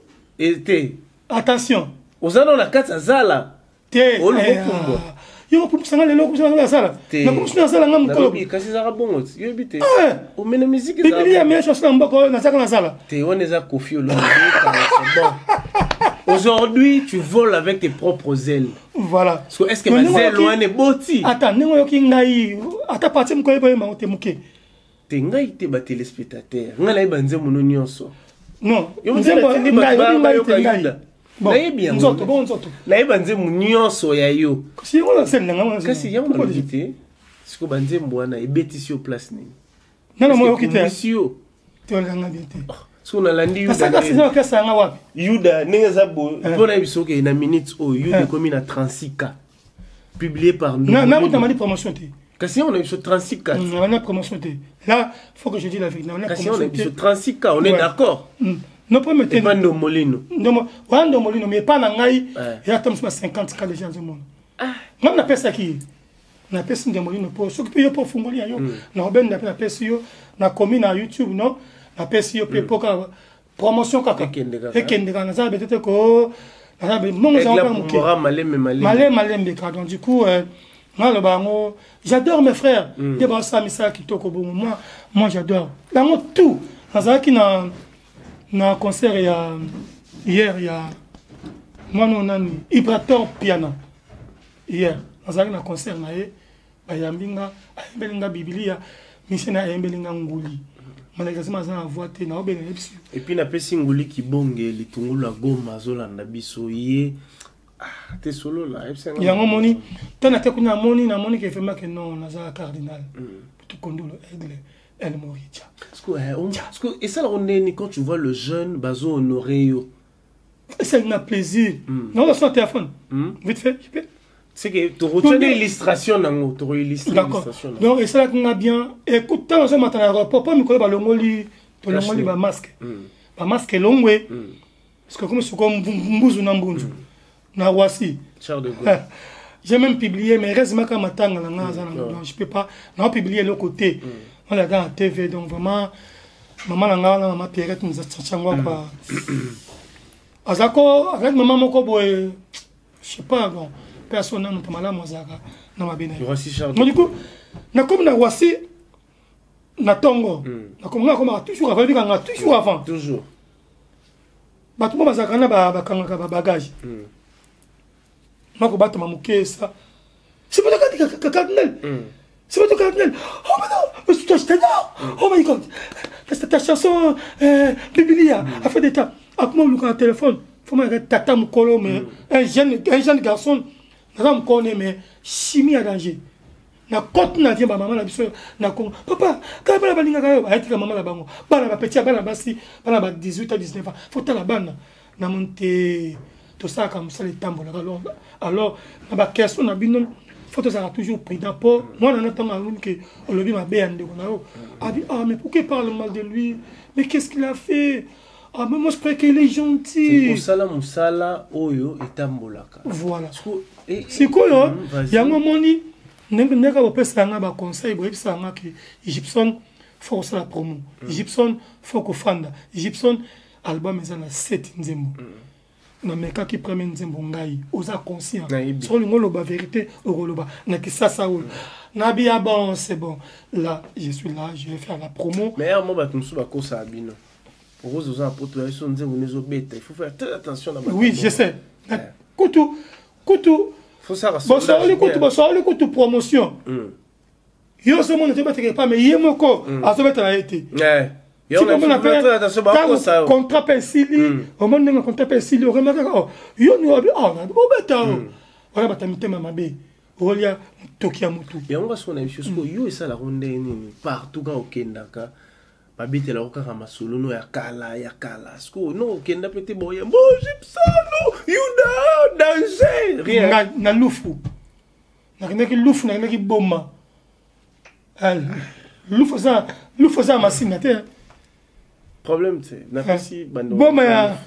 te. Attention. Oza nano na kati ya zala. Te. Olukopumbwa. Yo kopumbwisanga lelo, okumbwisanga nasala, nakumbwisi nasala nga mokolo. Kasi ezalaka bongo, yoyebi te omena musique. Biblia meilleure chanson na mboka oyo, nazalaka nasala. Te, wana eza Kofi Olomide, bon. Aujourd'hui, tu voles avec tes propres ailes. Voilà. Est-ce que bazele wana eboti? Ata ndenge oyoki ngai, ata parti moko oyeba oyemba te moke. Te, ngai te, batelespectateur, ngai nayeba nzembo no nyonso. Non, nzembo ngai oyebi ngai te, ngai nayebi yango. Nzoto bongo, nzoto. Nayeba nzembo nyonso ya yo. Kasi yango nasali na ngai. Kasi yango nalobi te. Sikoyo banzembo wana ebetisi yo place nini? Nano moyoki te. Ekumisi yo? Tolanga bien te. Soki nalandi Nasaka saison orchestre yanga wapi? Yuda ndenge eza boye, mpo nayebi soki na minute oyo Yuda ekomi na 36K publié par Nakuta mali promotion te. Kasi yango na biso 36K. Na promotion te. Là, faut que je dise la vérité, na Kasi yango na biso 36K, on est d'accord? Non, premier te. Epa Ndomolino. Wana Ndomolino, mais epa na ngai eza ta mosusu ba 50K déjà nzomona. Ngai napesaki ye, napesi Ndomolino, mpo soki mpe yo mpo ofungoli ya yo na obenda mpe napesi yo, nakomi na YouTube, no, napesi yo mpe mpo kaka promotion kaka. Ekende kaka. Ekende kaka. Naza bete te ko naza mbongo ezango kaka moke. Malembe malembe. Malembe malembe kaka. Donc du coup, nga loba yango, j'adore mes frères nde baosala misala kitoko bongo. Moi j'adore yango tout. Nazalaki na concert ya hier ya mwana oyo nani, Ibrator Piana. Hier nazalaki na concert na ye, bayambi nga, ayembeli nga Bibilia, mise na ayembeli nga nguli. Malheureusement aza na voix te, naobenga yebiso. Et puis napesi nguli kibonge litungulu ya Goma, azolanda biso ye. Ah, te solola ayebisa nga. Yango moni ntango nake kuna, namoni ke vraiment ke non, naza cardinal Tukondolo Aigle El Moricha. Parce que esalaka ndeni quand tu vois le jeune bazo honorer yo? C'est un plaisir. Non, sur téléphone. Vite fait, je peux. C'est que tu retiens l'illustration nango, tu illustrer. D'accord. Illustration nango. Donc esalaki nga bien. Écoute, ntango ozomata na aéroport, mpo mikolo balongoli, tolongoli bamasque, bamasque elongwe, parce que comme sikoyo mbuzu na mbunzu na Roissy. Charles de Gaulle. J'ai même publié, mais heureusement kaka matanga na nga aza nango, donc je peux pas nao publier eloko te olaka na TV. Donc vraiment, mama na nga wana, mama Pierrette Nzatsango kwa aza ko azalaki mama moko boye, je sais pas, bon, personne na moto malamu azalaka na mabe na ye. Roissy Charles Donc du coup, nakomi na Roissy na ntongo, nakomi nga, nakomaka toujours avant, ebikanga toujours avant. Toujours. Bato mo bazalaka na bakangaka babagage, makobatama moke esa. C'est pas le cardinal. C'est pas le cardinal. Oh, mais non, mais toi, je t'adore. Oh my God. Ta chanson, Biblia, afin d'état. Akoma luka na téléphone. Faut moi tata mokolo, mais un jeune garçon. Naza mokone, mais chimie à danger. Na kote na vie bamama na biso na Congo, papa kaka bana balingaka yo, bayetika mama na bango, bana bapeti ya bana basi, bana ba 18 à 19 ans, faut tala bana na moni te, tosalaka mosala etambolaka. Alors na baquestion na bino, faut tozalaka toujours prudent, mpo mwana na ntango aloni ke olobi mabe ya ndeko na yo, abi: "Ah, mais pourquoi il parle mal de lui? Mais qu'est-ce qu'il a fait? Ah, mais moi je croyais qu'il est gentil." Osala mosala oyo etambolaka. Voilà. Parce que, Sikoyo vas-y. Yango omoni ndenge ndenge bopesaka nga baconseil, boyebisaka nga ke Gibson, faut kosala promo, Gibson, faut kofanda, Gibson, album eza na 7 nzembo. Namekaki premier nzembo ngai, oza conscient. Nayebi. Soki olingi oloba vérité, okoloba na Kisasa oyo nabi ya bon, c'est bon, là je suis là, je vais faire la promo. Mais mo bato mosusu bakosaka bino, okoza oza na poto ya biso, nzembo nde ezobeta, il faut faire très attention na bato. Oui, je sais. Kutu kutu Faut ça. Bosoli kutu, bosoli kutu promotion. Yo ozomona te, bateke pa, mais ye moko azobetela ye te. Contrat mpe esili, omoni ndenge contrat mpe esili, oremarke kaka yo ni obi obeta o wana bato ya mitema mabe olia toki ya motu. Yango kasi na biso sikoyo, yo esalaka ndenge nini? Partout kaka okendaka, babetelaka kaka masolo no ya kala ya kala. Sikoyo no okenda mpe te boye bo Gibson Yuda danger, rien. Nga na Lufu, nakendaki Lufu, nakendaki Boma. Lufu eza, Lufu eza ya Masina te. Problème te, napesi bando. Boma ya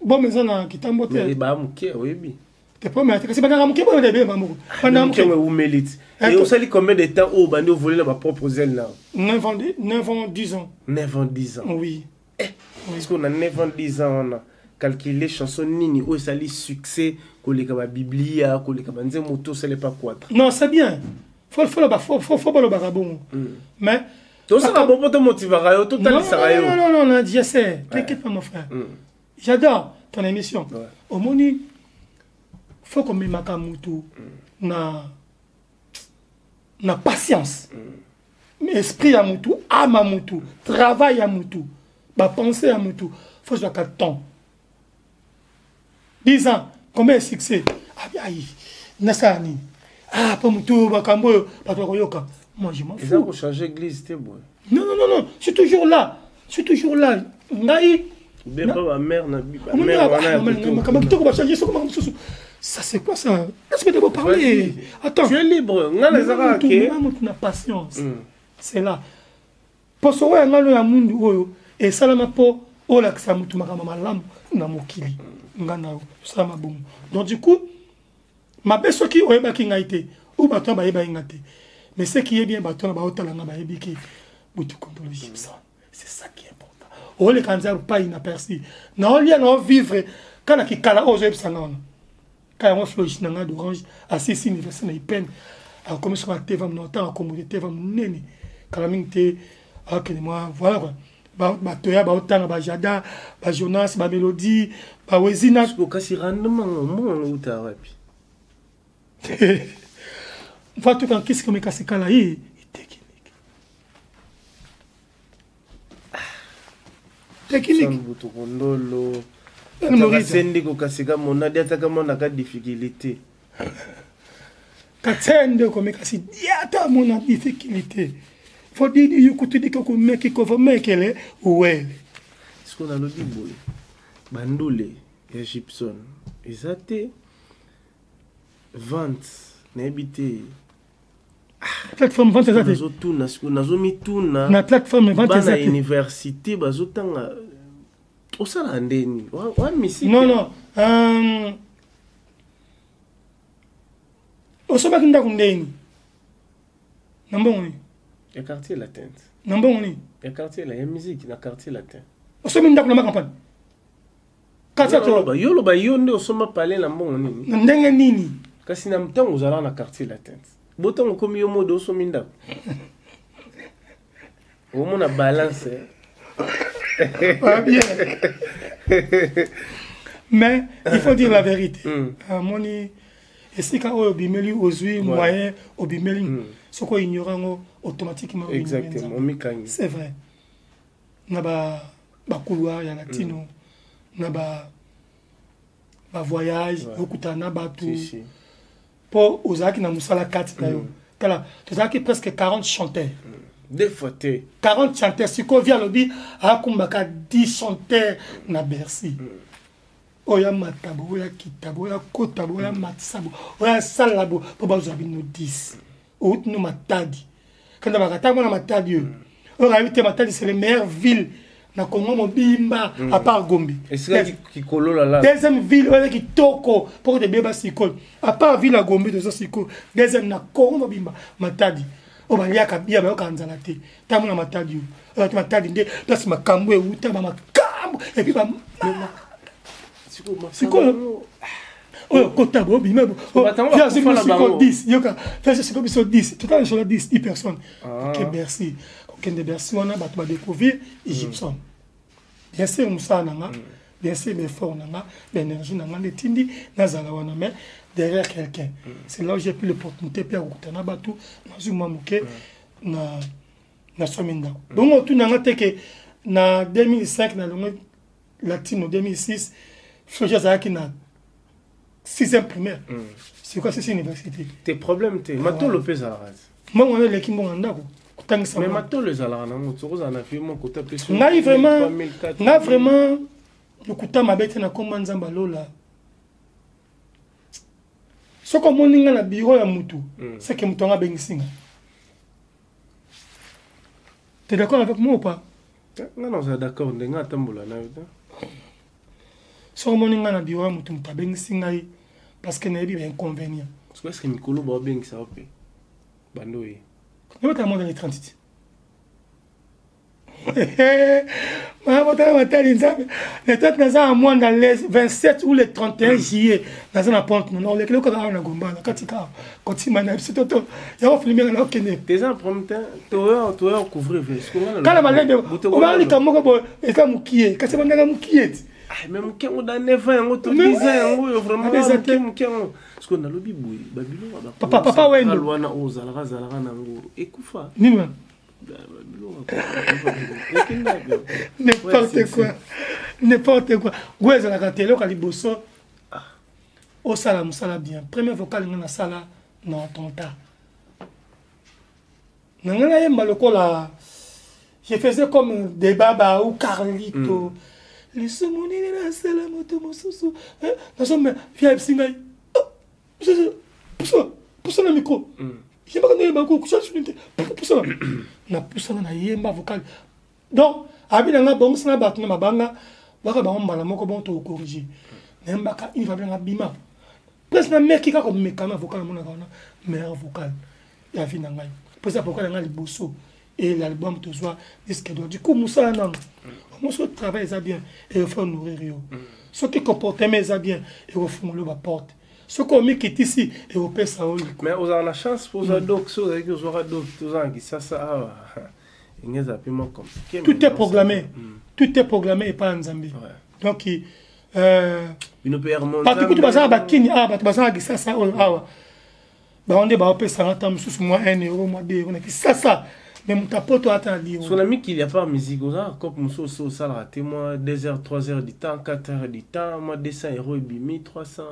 Boma eza na Kitambo te. Baa moke, oyebi. Te problème te, kasi bandaka moke boyo ebele bamoko bandaka moke. Moke. Ewumeli ti et osali combien de temps oyo obandi ovoler na bapropre aile na? 9 ans, 9 ans, 10 ans. 9 ans, 10 ans? Oui. Parce qu'on a 9 ans, 10 ans wana, calculer chanson nini oyo esali succès koleka babiblia, koleka banzembo to osali pa quatre? Non, c'est bien, faut loba, faut balobaka bongo, mais Tosala bon mpo tomotivaka yo, totalisaka yo. Non, non, non, non, je sais, t'inquiète pas, mon frère, j'adore. ton émission. Omoni, faut komemaka mutu na patience. Esprit ya mutu, âme ya mutu, travail ya mutu, bapensée ya mutu, faut zwaka temps. 10 ans, combien de succès? Ayi, nasala nini? Ah, mpo mutu makambo oyo bato bakoyoka, moi je m'en Eza fous. Kochange église te boye? Non, non, non, non, je suis toujours là, je suis toujours là, ngai. Bien, pa bamare na bamare wana ya Makambo kitoko bachange soko makambo mosusu. Ça, c'est quoi, ça? Est-ce que d'abord parler? Attends. Tu es libre, nga nazaka ke Mutu na patience. C'est là poso oyo yanga no ya mundu oyo esalama mpo olakisa mutu makambo malamu na mokili. Nga na osalama bongo. Donc du coup, mabe soki oyebaki ngai te ou bato wana bayebaki nga te, mais ce qui est bien, bato wana baotala nga, bayebi ke Butukondolo Gibson, c'est ça qui est important. Oleka nzambe pai na persi naolia, naovivre kaka na kikala oyo ozoyebisa nga wana. Ka yango floge na nga d'orange asisi université na ipene, akomi soki ateva na ntango akomode teva monene kala mingi te, akende mwa, voilà quoi. Bato ya baotanga bajada, bajonas, bamélodie, bawezina. Kasi rendement, mbongo uta wapi? Mfatuka nkisi komekasi kala ye technique technique. Butukondolo sendi kokasika monadi ataka monaka difficulté. Katsende okomekasi diata mona difficulté, fo didi yukutudika komeki kovomekele uwele. Siko nalobi boye, bandule ya Gibson eza te, vente nayebi te. Plateforme vente eza te. Nazotuna siko, nazomituna. Na plateforme vente Bana eza te. Université bazotanga, osala ndeni wa misike? Non, non, osombaki ndako ndeni na mbongo nini? Ya Quartier Latin. Na mbongo nini? Ya quartier la ya musique na Quartier Latin. Osombi ndako na macampagne quartier? Yo loba, yo nde osomba palais na mbongo nini? Na ndenge nini? Kasi na ntango ozalaka na Quartier Latin, botango okomi yo mode osombi ndako, omona balance. Bien, mais il faut dire la vérité. Amoni esika oyo obimeli, ozwi moyen, obimeli. Soki oignore yango, automatiquement. Exactement, omikangi. C'est vrai, na bacouloir ya Latino, na bavoyage, okutana na bato mpo ozalaki na mosala kati na yo. Tala, tozalaki presque 40 chanteurs. Deux fois te. 40 chanteurs. Sikoyo vi alobi akumbaka 10 chanteurs na Bercy. Oyo amata bo, oyo akita bo, oyo akota bo, oyo amatisa bo, oyo asala bo, mpo bazwa bino 10. Outi no Matadi, kanda bakata mwana Matadi oyo, oyo ayebi te Matadi, c'est le meilleure ville na Congo mobimba à part Gombe. Deuxième ville oyo kitoko mpo kote beba sikoyo à part ville ya Gombe, toza sikoyo deuxième na Congo mobimba, Matadi. Oyo baliaka bia, bayokaka nzala te. Ntango na Matadi oyo, oyo Matadi nde place makambo euta, bamakambo et puis sikoyo oyo kota bo obima sikoyo 10, yoka, sikoyo biso 10, totala lisolo 10, 10 personnes. Ok, merci. Kokende Bercy wana, bato badécouvrir Gibson. Bien sûr mosala na nga, bien sûr baeffort na nga, baénergie na nga nde etindi nazala wana, mais derrière quelqu'un. C'est là où j'ai pris l'opportunité mpe ya kokutana bato, nazwi mwa moke na nasomi ndako. Bongo otuna nga te ke na 2005 nalongwe Latino, 2006 Flogi azalaki na 6e primaire, sikoyo asisi université. Te, problème te, matolo mpe ezalaka te. Mbongo wana eleki mbongo ya ndako kotangisa. Mais matolo ezalaka nango, soki ozala na vie moko ta mpe. Ngai vraiment, ngai vraiment, lokuta mabe te, na komba Nzambe alola. Soki omoni nga na bureau ya mutu, c'est que mutu yango abengisi nga. T'es d'accord avec moi ou pas? Nga nazala d'accord, ndenge atambola na yo te. Soki omoni nga na bureau ya mutu, mutu abengisi ngai parce que nayebi bainconvénient. Est ce que mikolo baobengisa yo mpe bando oye? Nabotala mwa dans les 30. Botala, batali Nzambe, le 30 naza na Mwanda, le 27 ou le 31 juillet naza na Pointe Nono. Olekeli kaka awa na Gomba na kati kaka kotima na biso toto yango filime na okende. Eza problème te, toya couvrir. Kala malembe, obalika moko boye eza mokie, kasi bandaka mokie ti. Ah, mais moke yango da 9 ans yango to 10 ans yango oyo vraiment moke moke yango parce que nalobi boye babiloko ya papa papa wendo wana oyo ozalaka zalaka nango ekufa nini wana? N'importe quoi, n'importe quoi. Goût ezalaka te. Eloko ya liboso, osala mosala bien. Premier vocal nga nasala na tonta na ngai, nayemba lokola je faisais comme Debaba ou Carlito. Lisumu nini nasala moto mosusu? Nazombe via yebisi ngai: "Pusana, pusana micro." Yembaka nayemba te, pusana. Napusana, nayemba vocal. Donc abi na nga bongisana bato na mabanga baka bango mbala moko. Bon, tokocorriger. Nayembaka une fois, abi na nga bima presque. Nameki kaka komekana vocal, namonaka wana meilleur vocal ya vie na ngai, mpo eza vocal ya ngai liboso et l'album tozwa disque d'or. Du coup, mosala nano omo, soki travail eza bien, ekofaire nourrir yo. Soki comportement eza bien, ekofungola yo baporte. Soki omikitisi, ekopesa yo. Mais ozala na chance mpo oza doc. So ozalaki ozwaka doc, toza na Kisasa awa, enge eza mpe mwa compliqué. Tout est programmé, tout est programmé epai ya Nzambe. Donc bino mpe bato kutu baza na bakini awa, bato baza na Kisasa oyo awa, bango nde baopesanga ata mosusu mwa 1 euro, mwa 2 euro na Kisasa, mais moto apoto ata na 10. So na mikili, à part musique, oza cope mosusu osalaka te? Mwa 2 heures, 3 heures du temps, 4 heures du temps, mwa 200 euro ebimi, 300.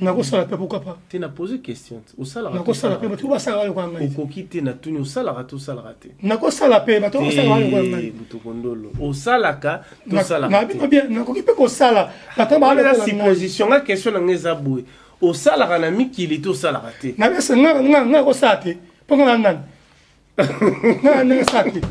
Nakosala mpe, pourquoi pas? Te, na pose question: osalaka? Nakosala mpe, bato basalaka lokola ngai. Okoki te, natuni: osalaka te, osalaka te? Nakosala mpe, bato basalaka lokola ngai. Butokondolo, osalaka, tosalaka? Bino bien, nakoki mpe kosala, bato. Eza supposition. Nga question na nga eza boye: osalaka na mikili te, osalaka te? Nga kosala te, mpo nga na nani? Nga nasala te.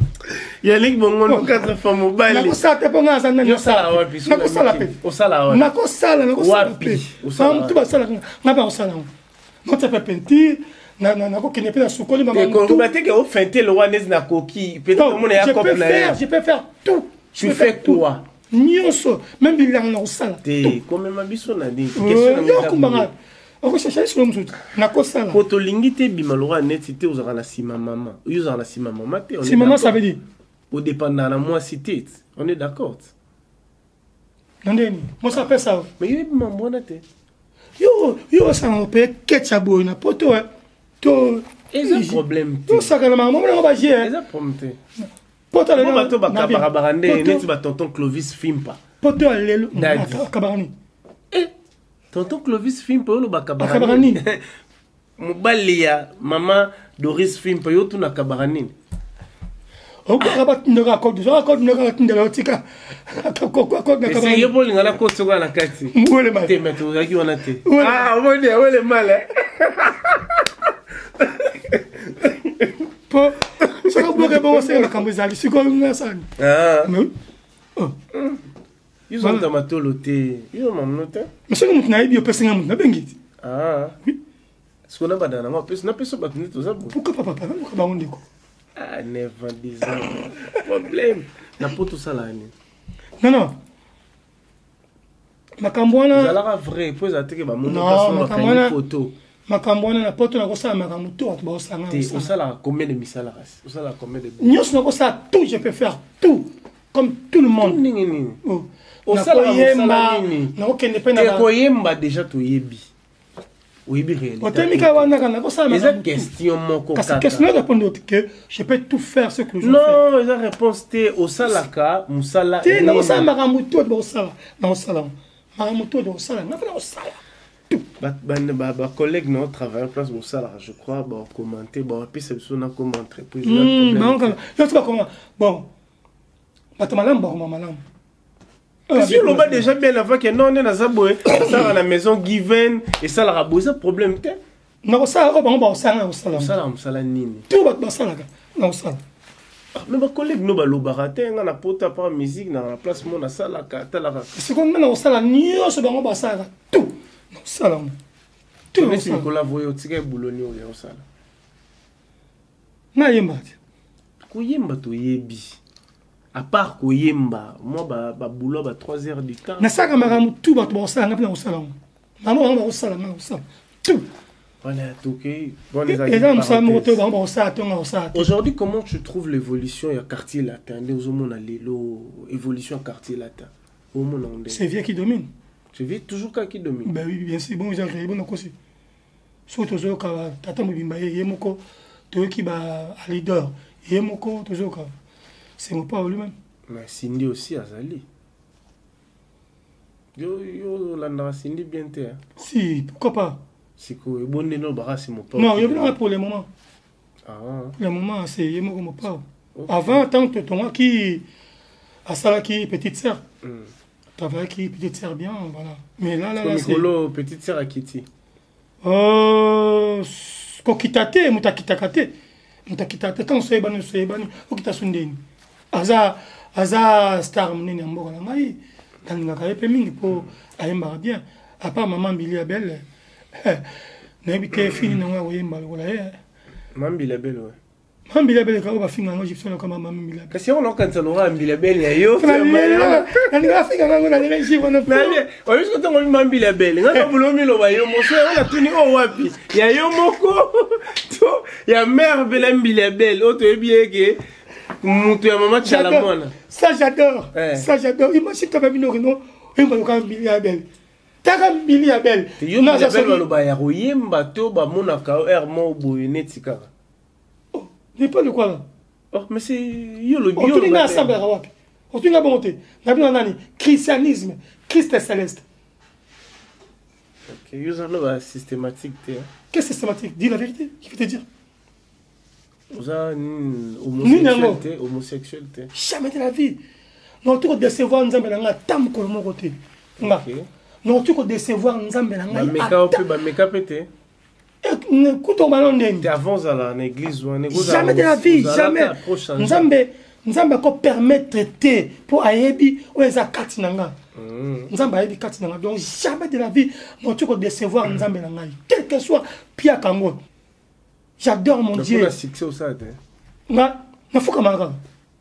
Yannick Bongondo, quatre fois mobali. Nakosala te, mpo nga aza nani? Osala wapi? Nakosala mpe. Osala wapi? Nakosala, nakosala mpe. Mutu basalaka, nga mpe akosala yango. Nakotia mpe peinture, nakokende mpe na sukoli. Bateke ofente lo wana ezi nakoki peut-être omona ya cope na ye. Je peux faire tout. Tu fais quoi? Nyonso, même bilanga nakosala. Te, komema biso na nini? Yo okumbanga, okochercher lisolo mosusu. Nakosala. Po tolingi te ebima lokola neti te ozalaka na nsima mama. Yo ozalaka na nsima mama te. Nsima mama, ça veut dire? Odépendaka na mwasi te, on est d'accord? Na ndeni mwasi apesa? Mais yo yebi mambo wana te. Yo osanga mpe keti ya boye na poto to. Eza problème te. Tosaka na makambo monango baje. Eza problème te. Poto. Bato bakabakabaka nde neti batonton Clovis Fimpa. Poto ya lelo akabaka nini? Tonton Clovis Fimpa oyo olobaka. Akabaka nini? Mobali ya mama Doris Fimpa, yo tuna akabaka nini? Okaka batindaka code, soka code ndaka tindela otika. Yo mpo olinga na koti soka na kati te, mais tozalaki wana te. Omoni awele male. Po soki oboke bongo, seke makambo ezali sikoyo ngasani. Yo ozoluta matolo te, yo mamno te. Mais soki moto nayebi, opesinga moto nabengi te. Siko nabanda nango, apesi napesa bato nde toza boye. Pourquoi pas, papa? Naluka bango, ndeko. Ah, 9 ans, 10 ans, problème na po tosala nini? Non, makambo wana ezalaka vrai po ezala teke bamoni photo. Makambo wana na poto, nakosala makambo to bato baosanga. Te, osalaka combien de misala? Kasi osalaka combien de Nyonso nakosala tout, je peux faire tout comme tout le monde. Ndenge nini? Osalaka mosala nini? Nakokende mpe na koyemba déjà, toyebi, oyebi réalité. Otemika wana kaka nakosala. Eza question moko. Kasi question na répondre que je peux tout faire ce que je fais. Non, eza réponse te. Osalaka mosala? Te, nakosala makambo to bakosala, nakosala makambo to bakosala, nga mpe nakosala. Bacollègue na travailler place bosalaka, je crois bacommenter, bapesa biso na comme entreprise. Yo bakoma bon, bato malamu bakoma malamu. Kasi oloba déjà bien avant ke non, nde naza boye, esalaka na maison Given, esalaka boye, eza problème te. Nakosala oyo bango bakosala, nga nakosala. Osalaka mosala nini? To bato basalaka, nakosala. Mais bacollègue no balobaka te: nga na poto, part musique, na place mo nasalaka, atalaka. Sikoyo nga nakosala nyonso bango basalaka, tout nakosala ngo. Neti Nicolas Voyo, otika ebuloni oyo osala? Nayemba te. Koyemba toyebi. À part koyemba, mwa baboulot ba 3 heures du temps? Nasalaka makambo tout bato bakosala, nga mpe nakosala ngo. Makambo bango bakosala, nga nakosala tout. Voilà, ok. Bon, eza mosala moko te bango bakosala to nga kosala te. Aujourd'hui, comment tu trouves l'évolution ya Quartier Latin? Nde ozomona lelo évolution ya Quartier Latin. Omona ngo ndenge? C'est vieux qui domine. C'est vieux toujours kaka qui domine. Ben oui, bien sûr. Bon, Jacques, bon nakosi. Soki tozoyoka ba tata mobimba ye ye moko, toyoki ba leader ye moko, tozoyoka c'est mon père lui-même. Mais Cindy aussi azali. Yo yo olandaka Cindy bien te, hein? Si, pourquoi pas? Sikoyo ebonde no baka c'est mon père. Non, yo bilanga pour le moment. Ah. Pour le moment, c'est ye moko mon père. Okay. Avant tant que tongaki asalaki petite sœur. Travaillaki petite sœur bien, voilà. Mais là là là, c'est Mikolo petite sœur akiti. Kokita te, moto akitaka te. Moto akitaka te, ntango soyebani, soyebani, okita so ndeni. Aza, aza star monene ya mboka na ngai. Nalingaka ye mpe mingi mpo ayembaka bien. À part maman Mbilia Bel, nayebi te fini nango ya koyemba lokola ye. Maman Mbilia Bel, ouais. Maman Mbilia Bel, oyo bafinga yango Egyptien lokola maman Mbilia Bel. Kasi yango nakokanisa lokola Mbilia Bel ya yo. Nalinga afinga yango na lelo Egypte wana. Oyebi soki ntango maman Mbilia Bel, nga na bulo miloba yo moko, yango natuni oyo wapi? Ya yo moko to ya mère Bela Mbilia Bel, oyo toyebi ye ke moto ya mama Tshala Mwana. Ça j'adore. Eh. Ça j'adore. Imagine toi bino rino, oyemba lokola Mbilia Bel. Taka Mbilia Bel. Yo Mbilia Bel baloba ya koyemba to bamonaka yo air moko boye neti kaka. Oh, n'est pas de quoi là. Oh, mais c'est yo le bio. Otuni nga assemblée wapi? Otuni nga bongo te. Na bino nani? Christianisme, Christ est céleste. OK, yo zalo ba systématique te. Qu'est-ce systématique? Dis la vérité, je vais te dire. Oza homosexuel te, homosexuel te. Jamais de la vie. Non, tu ko décevoir Nzambe na nga ata mokolo moko te. Nga. Non, tu ko décevoir Nzambe na nga. Ba meka pe ba meka pe te. Kuta obala ndeni. Te avant ozala na église wana. Jamais de la vie, jamais. Nzambe, Nzambe ako permettre te po ayebi oyo eza kati na nga. Nzambe ayebi kati na nga. Donc jamais de la vie, non, tu ko décevoir Nzambe na ngai. Quel que soit piaka ngo. J'adore mon Dieu. Na succès osala te. Nga nafukamaka kaka.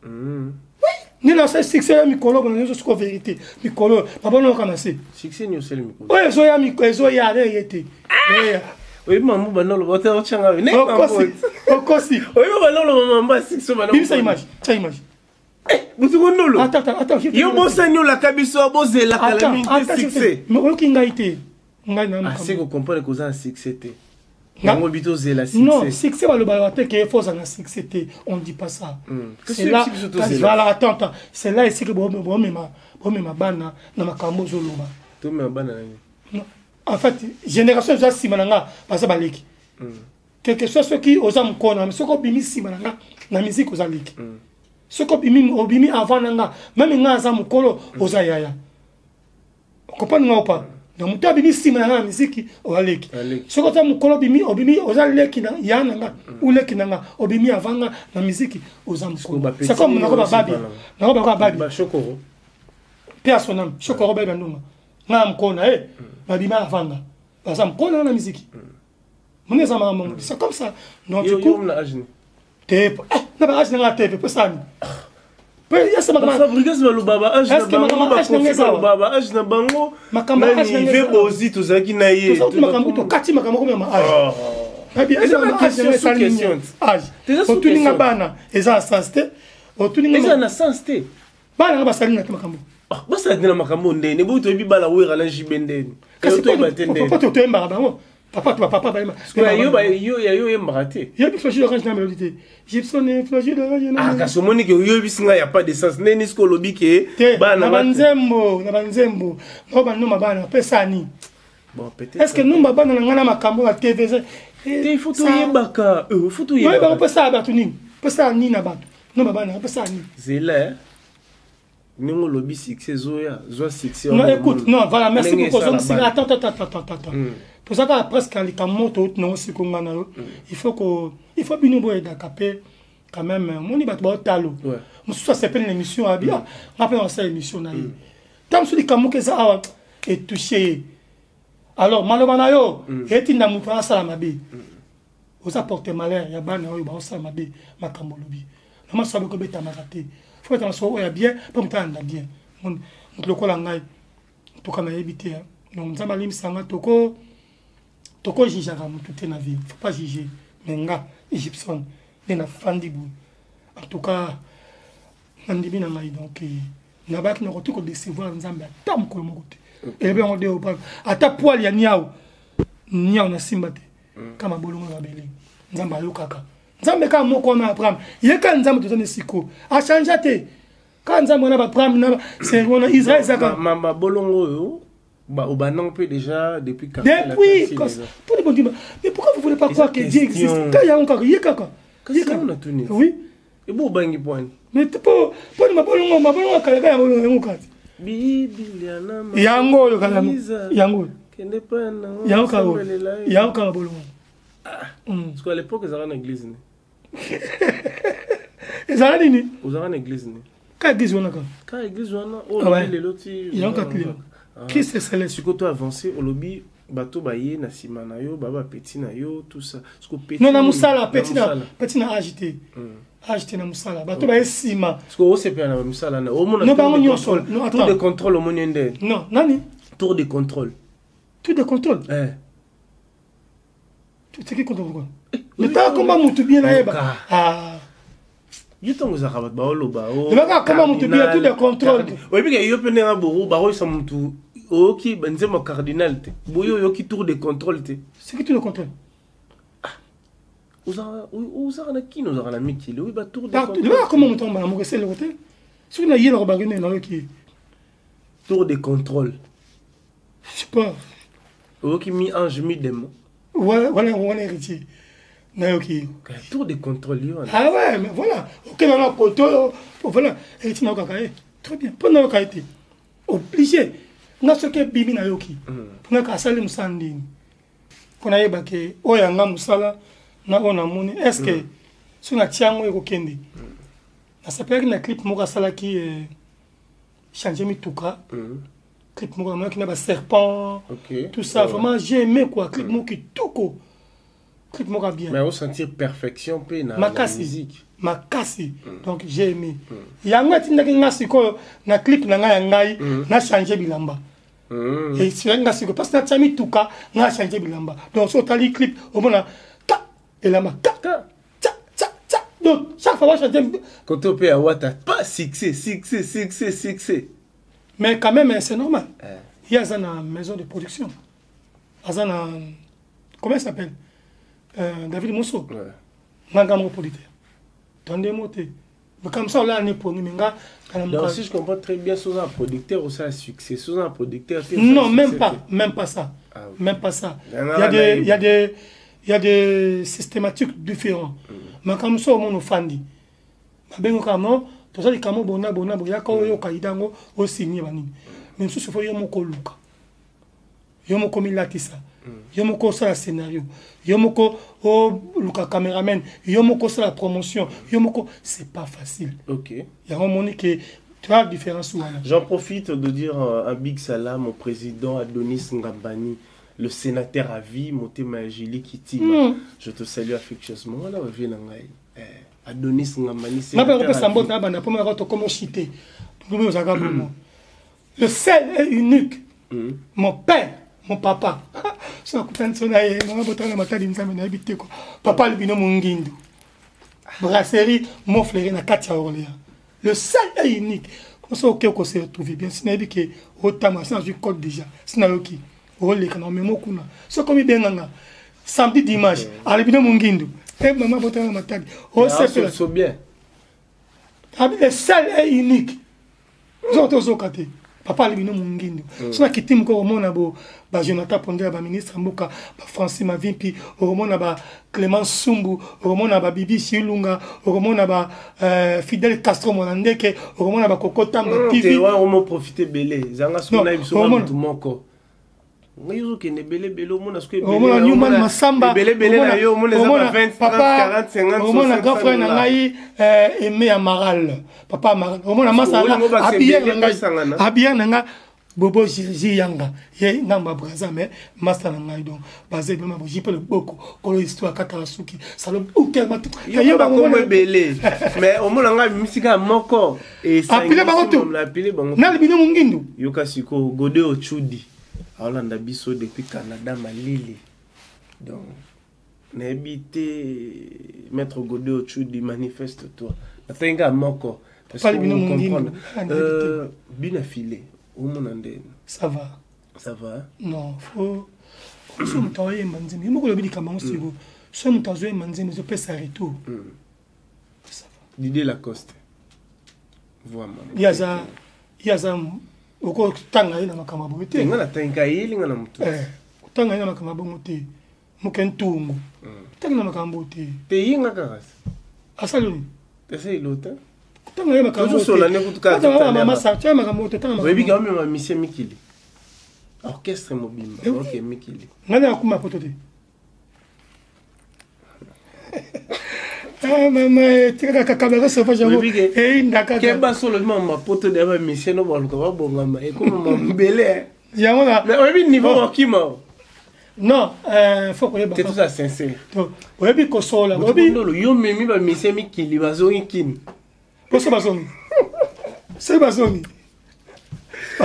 Oui, nde nasali succès ya mikolo bona nyonso siko vérité. Mikolo papa noyoka na se. Succès ni osali mikolo. Oyo ezoya mikolo ezoya ne ye te. Eya. Oyebi mambo banda oloba te otyanga yo. Okosi. Okosi. Oyebi banda oloba mambo ya succès banda. Bimisa image, tia image. Butuku ndolo. Attends, attends, attends. Yo bosani olaka biso bozela kala mingi te succès. Oyoki ngai te. Ngai na. Ah, c'est ko comprendre koza na succès te. Yango bito zela succès. Non, succès baloba te que faut na succès te. On dit pas ça. C'est là, voilà, attends, attends. C'est là ici que bo bo mema, bo mema bana na makambo zoloba. To mema bana nani? Non. En fait, génération za sima na nga baza baleki. Quelque soit ce qui oza mukona, mais soko bimi sima na nga na musique oza leki. Soko bimi obimi avant na nga, même nga za mukolo oza yaya. Comprendre nga ou pas? Donc mutu abimi sima na nga na musique oza leki. Soko oza mukolo obimi obimi oza leki na ya na nga ou leki na nga obimi avant nga na musique oza mukolo. C'est comme nako ba babi. Nako ba babi. Ba shokoro. Pe à son âme, shokoro ba ndonga. Nga mukolo na ye, babima avant nga. Baza mukolo na musique. Mon eza maman, c'est comme ça. Donc du coup, na âge ni. Te, na ba âge na nga te, pe ça ni. Pe ya sama ma Fabrigas baloba ba âge na bango, ba Kofi baloba ba âge na bango. Makambo âge na nga Bozi tozalaki na ye. Tozalaki makambo to kati makambo comme ma âge. Nabi eza ma âge na sali question. Âge. Otuni nga bana eza na sens te. Otuni nga eza na sens te. Bana nga basali na te makambo. Ah, basali te na makambo ndeni. Boyi toyebi bana wera na JB ndeni. Kasi toyeba te ndeni. Papa toyembaka bango. Papa to papa bayemba. Yo ba yo ya yo yembaka te. Yo bi flèche d'orange na mélodie te. Gibson flèche d'orange na. Ah kasi omoni ke yo bisi nga ya pas de sens. Ndeni siko lobi ke bana na banzembo, na banzembo. No ba noma bana pesa ni. Bon peut-être. Est-ce que numba bana na ngana makambo na TV te il faut toyebaka. Il faut toyebaka. Oyebaka pesa bato nini? Pesa nini na bato? Numba bana pesa nini? Zela. Ndenge olobi succès ezoya, zwa succès Non, wana écoute, omona. non, voilà, merci Ndenge beaucoup. esala Ozongisi bana. nga. Attends, attends, attends, attends, attends. Tozaka presque à likambo moko touti nango siko nga na yo. Il faut ko, il faut bino boyedaka pe quand même, omoni bato baotalo. Mosusu asepeli na émission, abi, ah, nga pe nasala émission na ye. Ntango mosusu likambo moko eza awa, etouche ye. Alors, maloba na yo, etinda moto asala mabe. Oza porte malheur ya bana oyo baosala mabe makambo olobi. Na maso abeko betamaka te. Faut betama so oyo ya bien, po moto alanda bien. Moto lokola ngai, toka nayebi te, hein. Donc Nzambe alimbisa nga, toko jugeaka moto te na vie. Faut pas juger. Mais nga, Gibson, nde nafandi boye. En tout cas, nandimi na ngai, donc, Nabaki nakoki kodecevoir Nzambe ata mokolo moko te. Eyebi yango de opa ata poil ya niau niau na simba te. Kama bolongo na mabele. Nzambe ayokaka. Nzambe kaka moko wana Abraham. Ye kaka Nzambe toza na siko. A changea te. Kaka Nzambe wana ba Abraham na c'est wana Israël ezaka. Ma bolongo oyo ba obanango mpe déjà depuis depuis pour les bondima. Mais pourquoi vous voulez pas croire que Dieu existe? Kaka yango kaka ye kaka. Ye kaka. Oui. Ebo obangi pwani. Mais po po mabolongo mabolongo kala kala mabolongo yango kati. Biblia na yango oyo kala yango oyo. Kende pa na yango kaka yango kaka mabolongo. Ah. Parce qu'à l'époque ezalaka na église ne. Ezalaka nini? Ozalaka na église ne. Ka église wana kaka. Ka église wana oyo lelo ti. Yango kaka lelo. Christ est céleste. Sikoyo to avancer olobi bato baye na nsima na yo ba bapeti na yo tout ça. Non, na mosala petit na petit na age te. Age te na mosala bato baye nsima. Parce que osepela na mosala na omona. Non, bango nyonso. Tour de contrôle omoni nde. Non, nani? Tour de contrôle. Tour de contrôle. Eh. C'est qui contrôle quoi? Mais t'as comment mutu bien nayeba. Ah. Yo ntango ozalaka bato baoloba ebaka koma motu bien tout de contrôle. Oyebi ke yo mpe ndenge boru bakoyisa motu oyoki nzembo cardinal te boye oyoki tour de contrôle te. C'est qui tour de contrôle? Ozalaka na kini, ozalaka na mikili, oyebi ba tour de contrôle. Ebaka koma motu ambala moko eseleko te soki nayelaka bangi nde nayoki tour de contrôle. Je sais pas. Oyoki mi ange mi démon. Voilà, voilà, voilà héritier. Nayoki. Tour de contrôle yo. Ah ouais, mais voilà. Ok, dans la côté, voilà, héritier nayoka ye. Très bien. Mpo nayoka ye te. Obligé. Nga soki ebimi nayoki. Mpo asali mosala ndini. Mpo nayeba ke oyo yanga mosala na oyo namoni. Est-ce que soki natia yango ekokende? Nasepelaki na clip moko asalaki changer mituka. Clip moko namonaki na ba serpent. Tout ça, vraiment j'ai aimé quoi. Clip moko kitoko. Clip moko bien. Mais sentir perfection pe na makasi, la musique. Makasi. Donc j'ai aimé. Yango atindaki nga sikoyo na clip na ngai ya ngai na changer bilamba. Et c'est nga sikoyo parce que natia mituka nga changer bilamba. Donc so otali clip omona ka elamba ka tcha tcha tcha. Donc chaque fois changer côté pe ya wata pas succès succès succès succès. Mais quand même c'est normal. Il y a une maison de production. Azana comment il s'appelle? David Mosso. Nganga mon producteur. Tendez moté. Mais comme ça là on est pour nous nga. Donc si je comprends très bien, sous un producteur ou ça un succès, sous un producteur. Non, même pas, même pas ça. Ah, oui. Même pas ça. Il y a des systématiques différents. Mais comme ça au monde fandi. Babengo kama tozali kama bona bona boya ka oyo kaidango o signer banini. Mais sous faut yo moko luka. Yo moko milatisa. Yo moko osala scénario. Yo moko o luka caméraman, yo moko osala promotion, yo moko c'est pas facile. OK. Ya omoni que tu as différence wana. J'en profite de dire un big salam au président Adonis Ngambani, le sénateur à vie, Motema Julie Kitima. Je te salue affectueusement. Voilà, viens na ngai. Adonis Ngambani, sénateur. Na pesa mbote na banda po maka to komo cité. Nous nous agabons. Le seul et unique. Mon père, mon papa. So akutani so na ye, mama botana matadi nzambe na yebi te quoi. Papa Albino Mungindu. Brasserie Montfleury na kati ya Orléans. Le seul et unique. Comme ça OK ko se retrouver bien si na yebi ke otama sans du code déjà. Si na yoki oleka na memo kuna. So komi benganga samedi dimanche Albino Mungindu. Eh mama botana matadi. O sepela. So bien. Abi le seul et unique. Zo to kate. Papa Albino Mungindu. So na kitimu ko omona bo ba Jonathan Pondela ba ministre mboka ba Francis Mavimpi, omona ba Clément Sumbu, omona ba Bibi Shilunga, omona ba Fidel Castro Monandeke, omona ba Coco Tamba TV. Te wa omo profiter belé. Zanga so na biso mutu moko. Ngai yo kende belé belé omona so belé. Omona Newman Masamba. Belé belé na yo omona za ba 20 30 40 50 omona grand frère na ngai Aimé Amaral. Papa Amaral. Omona masala habillé na ngai. Habillé na ngai Bobo Jiyanga. Ye ngamba braza mais master na ngai donc basé vraiment bo jipe le boko kolo histoire kata suki. Salo bouquet matu. Yo ba kombo belé. Mais omona ngai misika moko et ça. Appeler bango tout. Appeler bango. Na libino mungindu. Yoka siko Godé Ochudi. Aolanda biso depuis Canada Malili. Donc nayebi te maître Godé Ochudi manifeste toi. Natenga moko. Papa bino mondindo. Bina filet omona ndeni. Ça va. Ça va? Non, faut so moto aoyemba nzembo yo moko olobi likambo yango siko so moto azoyemba nzembo ezopesa retour. Ça va. Didier Lacoste. Vraiment. Ye aza okotanga ye na makambo ya boye te. Nga natangi ayeli nga na motu. Kotanga ye na makambo ya bongo te, moke ntungu otangi na makambo te. Te, ye nga kaka. Asali nini? Ese ilota. Kotanga ye makambo. Tozosola nde kutu kaka tout à l'heure. Tia makambo te, tanga. Oyebi ka omema misie mikili, orchestre mobimba. Eh oui. Ok, mikili. Ngai nakuma poto te. Ah, mama, tika kaka cabaret sauvage yango. Oyebi ke- Eyinda kaka. Keba solo ma mapoto de bamisie no baluka babongama ekoma mabele. Yango na Mais oyebi niveau bakima. Non, faut koyeba. Te, toza sincère. Oyebi kosola, oyebi. Ndolo yo memi bamisie mikili, bazongi kini. Poso bazongi, soki bazongi.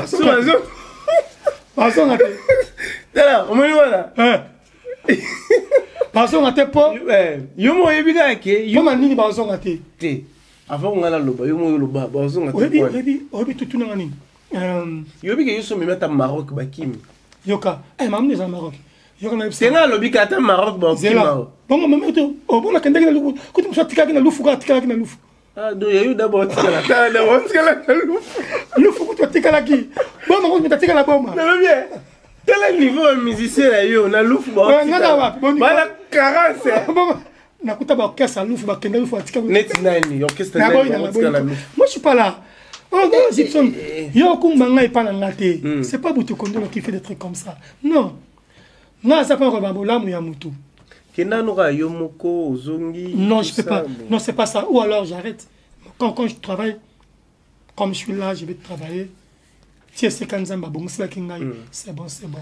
So bazo Bazonga te. Tala, omoni wana. Bazonga te mpo Yo mo oyebi kaka ke yo mpona nini bazonga te? Te, avant nga naloba, yo mo oyo oloba bazonga te. Oyebi. Point. Oyebi tutunanga nini? Yoyebi ke yo so omemi ata Maroc, bakimi. Yoka, mamu eza Maroc, yoka na. Te, nga alobi ke ata Maroc bakokima. Zela bongo mama to obona akendaki na lufu, kuti mosu atikalaki na lufu, kaka atikalaki na lufu. Ah, donc yayo d'abord otikala, tala, d'abord otikala na lufu. Lufu kutu atikalaki boma, kutu moto atikala boma. Nalobi tala niveau ya musicien na yo na lufu. Nga na wapi? Boni. Bana carence. Boma nakuta baorchestre ya lufu, bakenda lufu, atika. Neti nani orchestre? Naboyi. Nani baotikala na lufu? Moi, je suis pas là. Oh non, Gibson, yo okumba ngai epa na nga te. C'est pas Butu Kondolo qui fait des trucs comme ça, non. Nga aza mpa koloba bolamu ya mutu. Kenda noka yo moko ozongi. Non, tout je peux ça, pas. Bon. Non, c'est pas ça. Ou alors j'arrête. Quand je travaille, comme je suis là, je vais travailler. Ti esika Nzambe abongiselaki ngai, c'est bon, c'est bon.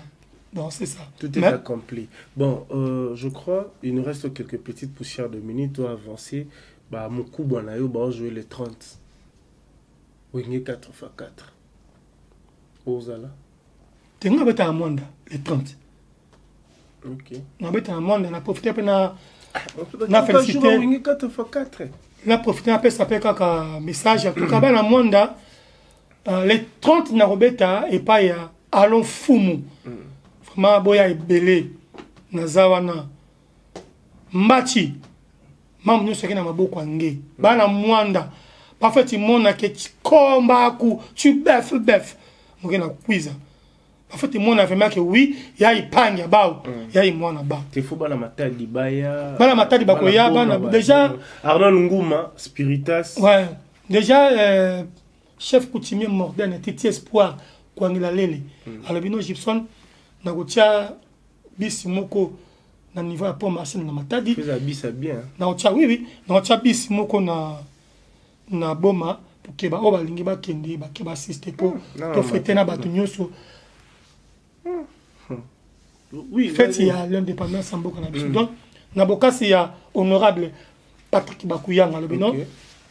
Bon, c'est ça. Tout est Mais accompli. Bon, je crois il nous reste quelques petites poussières de minutes pour avancer. Bah, mon coup, bon, là, bah, jouer le 30. Wenge 4 x 4. Ozala. Te, nga abetaka Mwanda le 30. Nabetaka Mwanda, na profite mpe na félicité. Wenge 4 x 4. Na profite napesa mpe kaka message. En tout cas, bana Mwanda, le 30 nakobeta epai ya Alon Fumu. Vraiment, boya ebele, naza wana. Mbachi mambo nyonso eke na maboko ya nge. Bana Mwanda, parfois timonake kombaku tu bef bef moke na kwiza, parfois timona vraiment ke oui, ya ipangi ya bao, ya imwana bao. Te, faut bana Matadi baya. Bana Matadi bakoya, bana déjà. Arnold Nguma, Spiritas. Ouais, déjà chef coutumier Morden Titi Espoir Kwangila Lele alobi: no, Gibson, nakotia bisi moko na niveau ya pont Marcel na Matadi. Faisait bisa bien. Nakotia, oui, nakotia bisi moko na Boma pour ke baoyo balingi bakende, bake baassiste mpo Non, tofete na bato nyonso. Fête Vas-y. ya l'indépendance ya mboka na biso. Donc na bokasi ya honorable Patrick Bakuyanga alobi: non,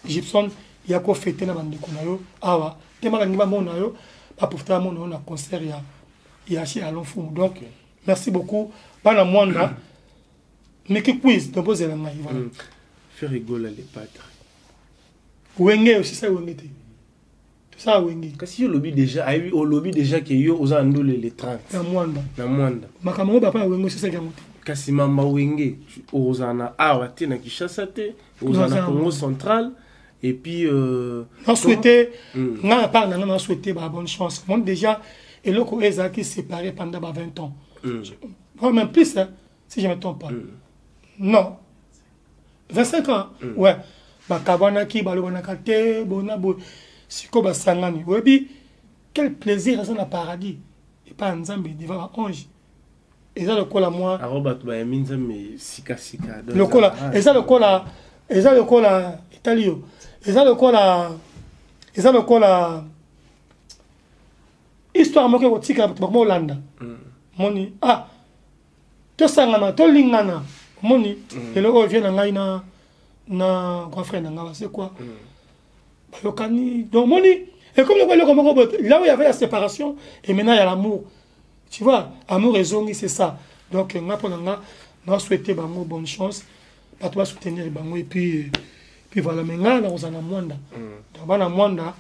Gibson, ya kofete na bandeko na yo awa te, balingi bamona yo, baprofite bamona yo na concert ya chez Alon Fumu. Donc merci beaucoup, bana Mwanda, miki quiz, donc bozela ngai, voilà. Ferre Gola le padre. Wenge osisa wenge te, tosala wenge. Kasi yo olobi déjà, ayebi olobi déjà ke yo oza na ndule le 30. Na Mwanda. Na Mwanda. Makambo yango bapa ya wenge osisaki yango te. Kasi mamba wenge ozala na awa te, na Kinshasa te, ozala na Naza- Congo Central et puis Na souhaité nga na part na nga, na souhaité ba bonne chance. Monde déjà eloko oyo ezalaki séparé pendant ba 20 ans, voire même plus, hein, si je me trompe pas. Non, 25 ans, ouais. Bakabwanaki, balobanaka te bona boye. Sikoyo basangani, oyebi quel plaisir eza na paradis epai ya Nzambe devant baange? Eza lokola mwa Aro bato bayambi Nzambe sikasika. Donc, lokola eza lokola etali yo, eza lokola histoire moko ekotikala, bato bakoma olanda. Moni, ah, tosangana, tolingana. Omoni lelo oyo vie na ngai na grand frère na ngai basekwa, bayokani. Donc moni ekomi lokola eloko moko boye, là où il y avait la séparation et maintenant il y a l'amour, tu vois, amour ezongi, c'est ça. Donc nga, mpo na nga, na souhaité bango bonne chance, bato basoutenir bango et puis Puis voilà, mais ngai nakozala na Mwanda. Donc bana Mwanda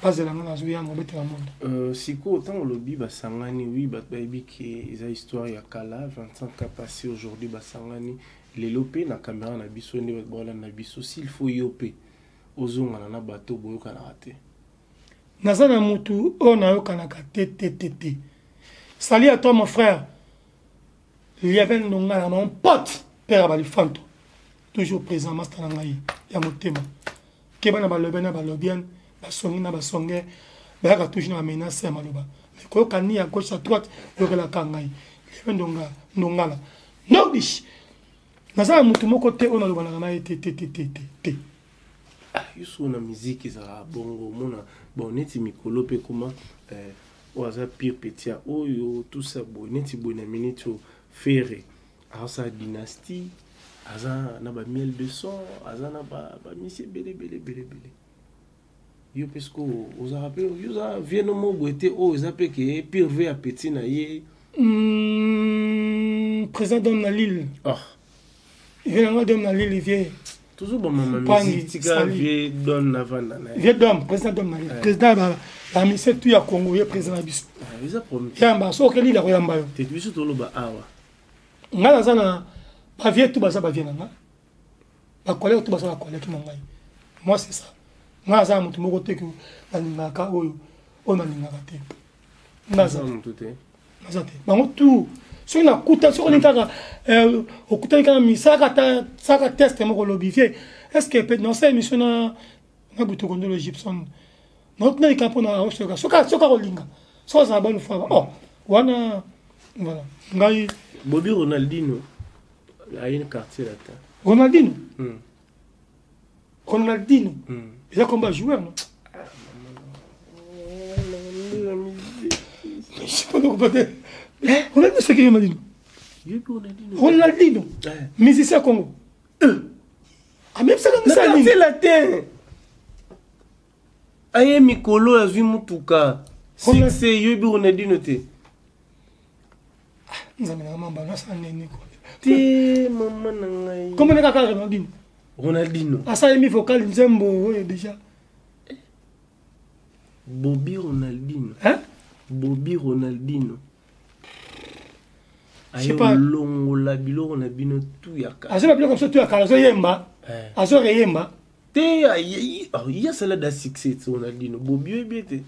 bazela nga, nazoya mobetela Mwanda. Sikoyo ntango olobi basangani, oui, bato bayebi ke eza histoire ya kala, 25 ans passé. Aujourd'hui basangani lelo mpe na caméra na biso, nde bato baolanda biso. S'il faut, yo mpe ozongana na bato boyokanaka te? Naza na mutu oyo nayokanaka te, te, te, te. Salut à toi, mon frère Liaven Ndongala, mon pote, père ya balifanto, toujours présent, master na ngai ya motema. Keba na balobi na balobiane, basongi na basonge, bayaka toujours na bamenace ya maloba, mais koyoka ni ya gauche, à droite, yokelaka ngai Liaven Ndongala nobish. Naza na mutu moko te oyo nalobanaka na ye te, te, te, te, te, te. Ah, yo soko na musique ezalaka bongo, omona bon, neti mikolo mpe ekoma oyo aza pire petit ya oyo, tout ça boye, neti boye na minute oyo Ferre azosala dynastie, aza na bamiel de son, aza na bamisi ebele ebele ebele ebele. Yo mpe siko ozalaka mpe, yo oza vie no mo boye te, oyo eza mpe ke pire vie ya petit na ye. Président d'homme na Lille. Oh. Vie nanga d'homme na Lille, vie. Toujours bamama musique, tika vie don navanda na ye. Vie d'homme, président d'homme na Lille, président bamise tu ya Congo, ye président na biso. Eza problème. Yamba soki okeli Lille, akoyamba yo. Te, biso toloba awa. Ngai naza na bavie tu, baza bavie na nga, bacollègue tu baza bacollègue na ngai. Moi, c'est ça. Ngai naza na motu moko te ke nalingaka oyo, oyo nalingaka te. Naza motu te. Naza te. Bango tout, soki nakuta, soki olingi kaka okutani kaka, misalaka ata salaka test moko, olobi: vie, est ce que peut nasala émission na Butu Kondolo Gibson? Naotuna lika mpona osoka, soki akolinga, soki azala bonne foi. Oh, wana voilà, ngai. Bobi Ronaldino aye Quartier Latin. Ronaldino? Ronaldino eza komba joueur, non? Je sais pas donc peut-être. Ronaldinho, c'est qui, Ronaldinho? Ronaldinho. Ronaldinho. Musicien Congo. Ah, même ça, comme ça. Quartier Latin. Aye mikolo azwi mutuka. Succès, yoyebi Ronaldinho te? Nzambe na mamba, nasala nini? Te, mama na ngai. Komona kaka Ronaldinho. Ronaldinho. Asalemi vocal nzembo oyo déjà. Bobby Ronaldinho. Hein? Bobby Ronaldinho. Je sais pas. Longola biloko na bino tu ya kala. Azoba biloko biso tu ya kala, azoyemba, azoreyemba. Te, ye asala da succès ti Ronaldinho. Bobi oyebi ete.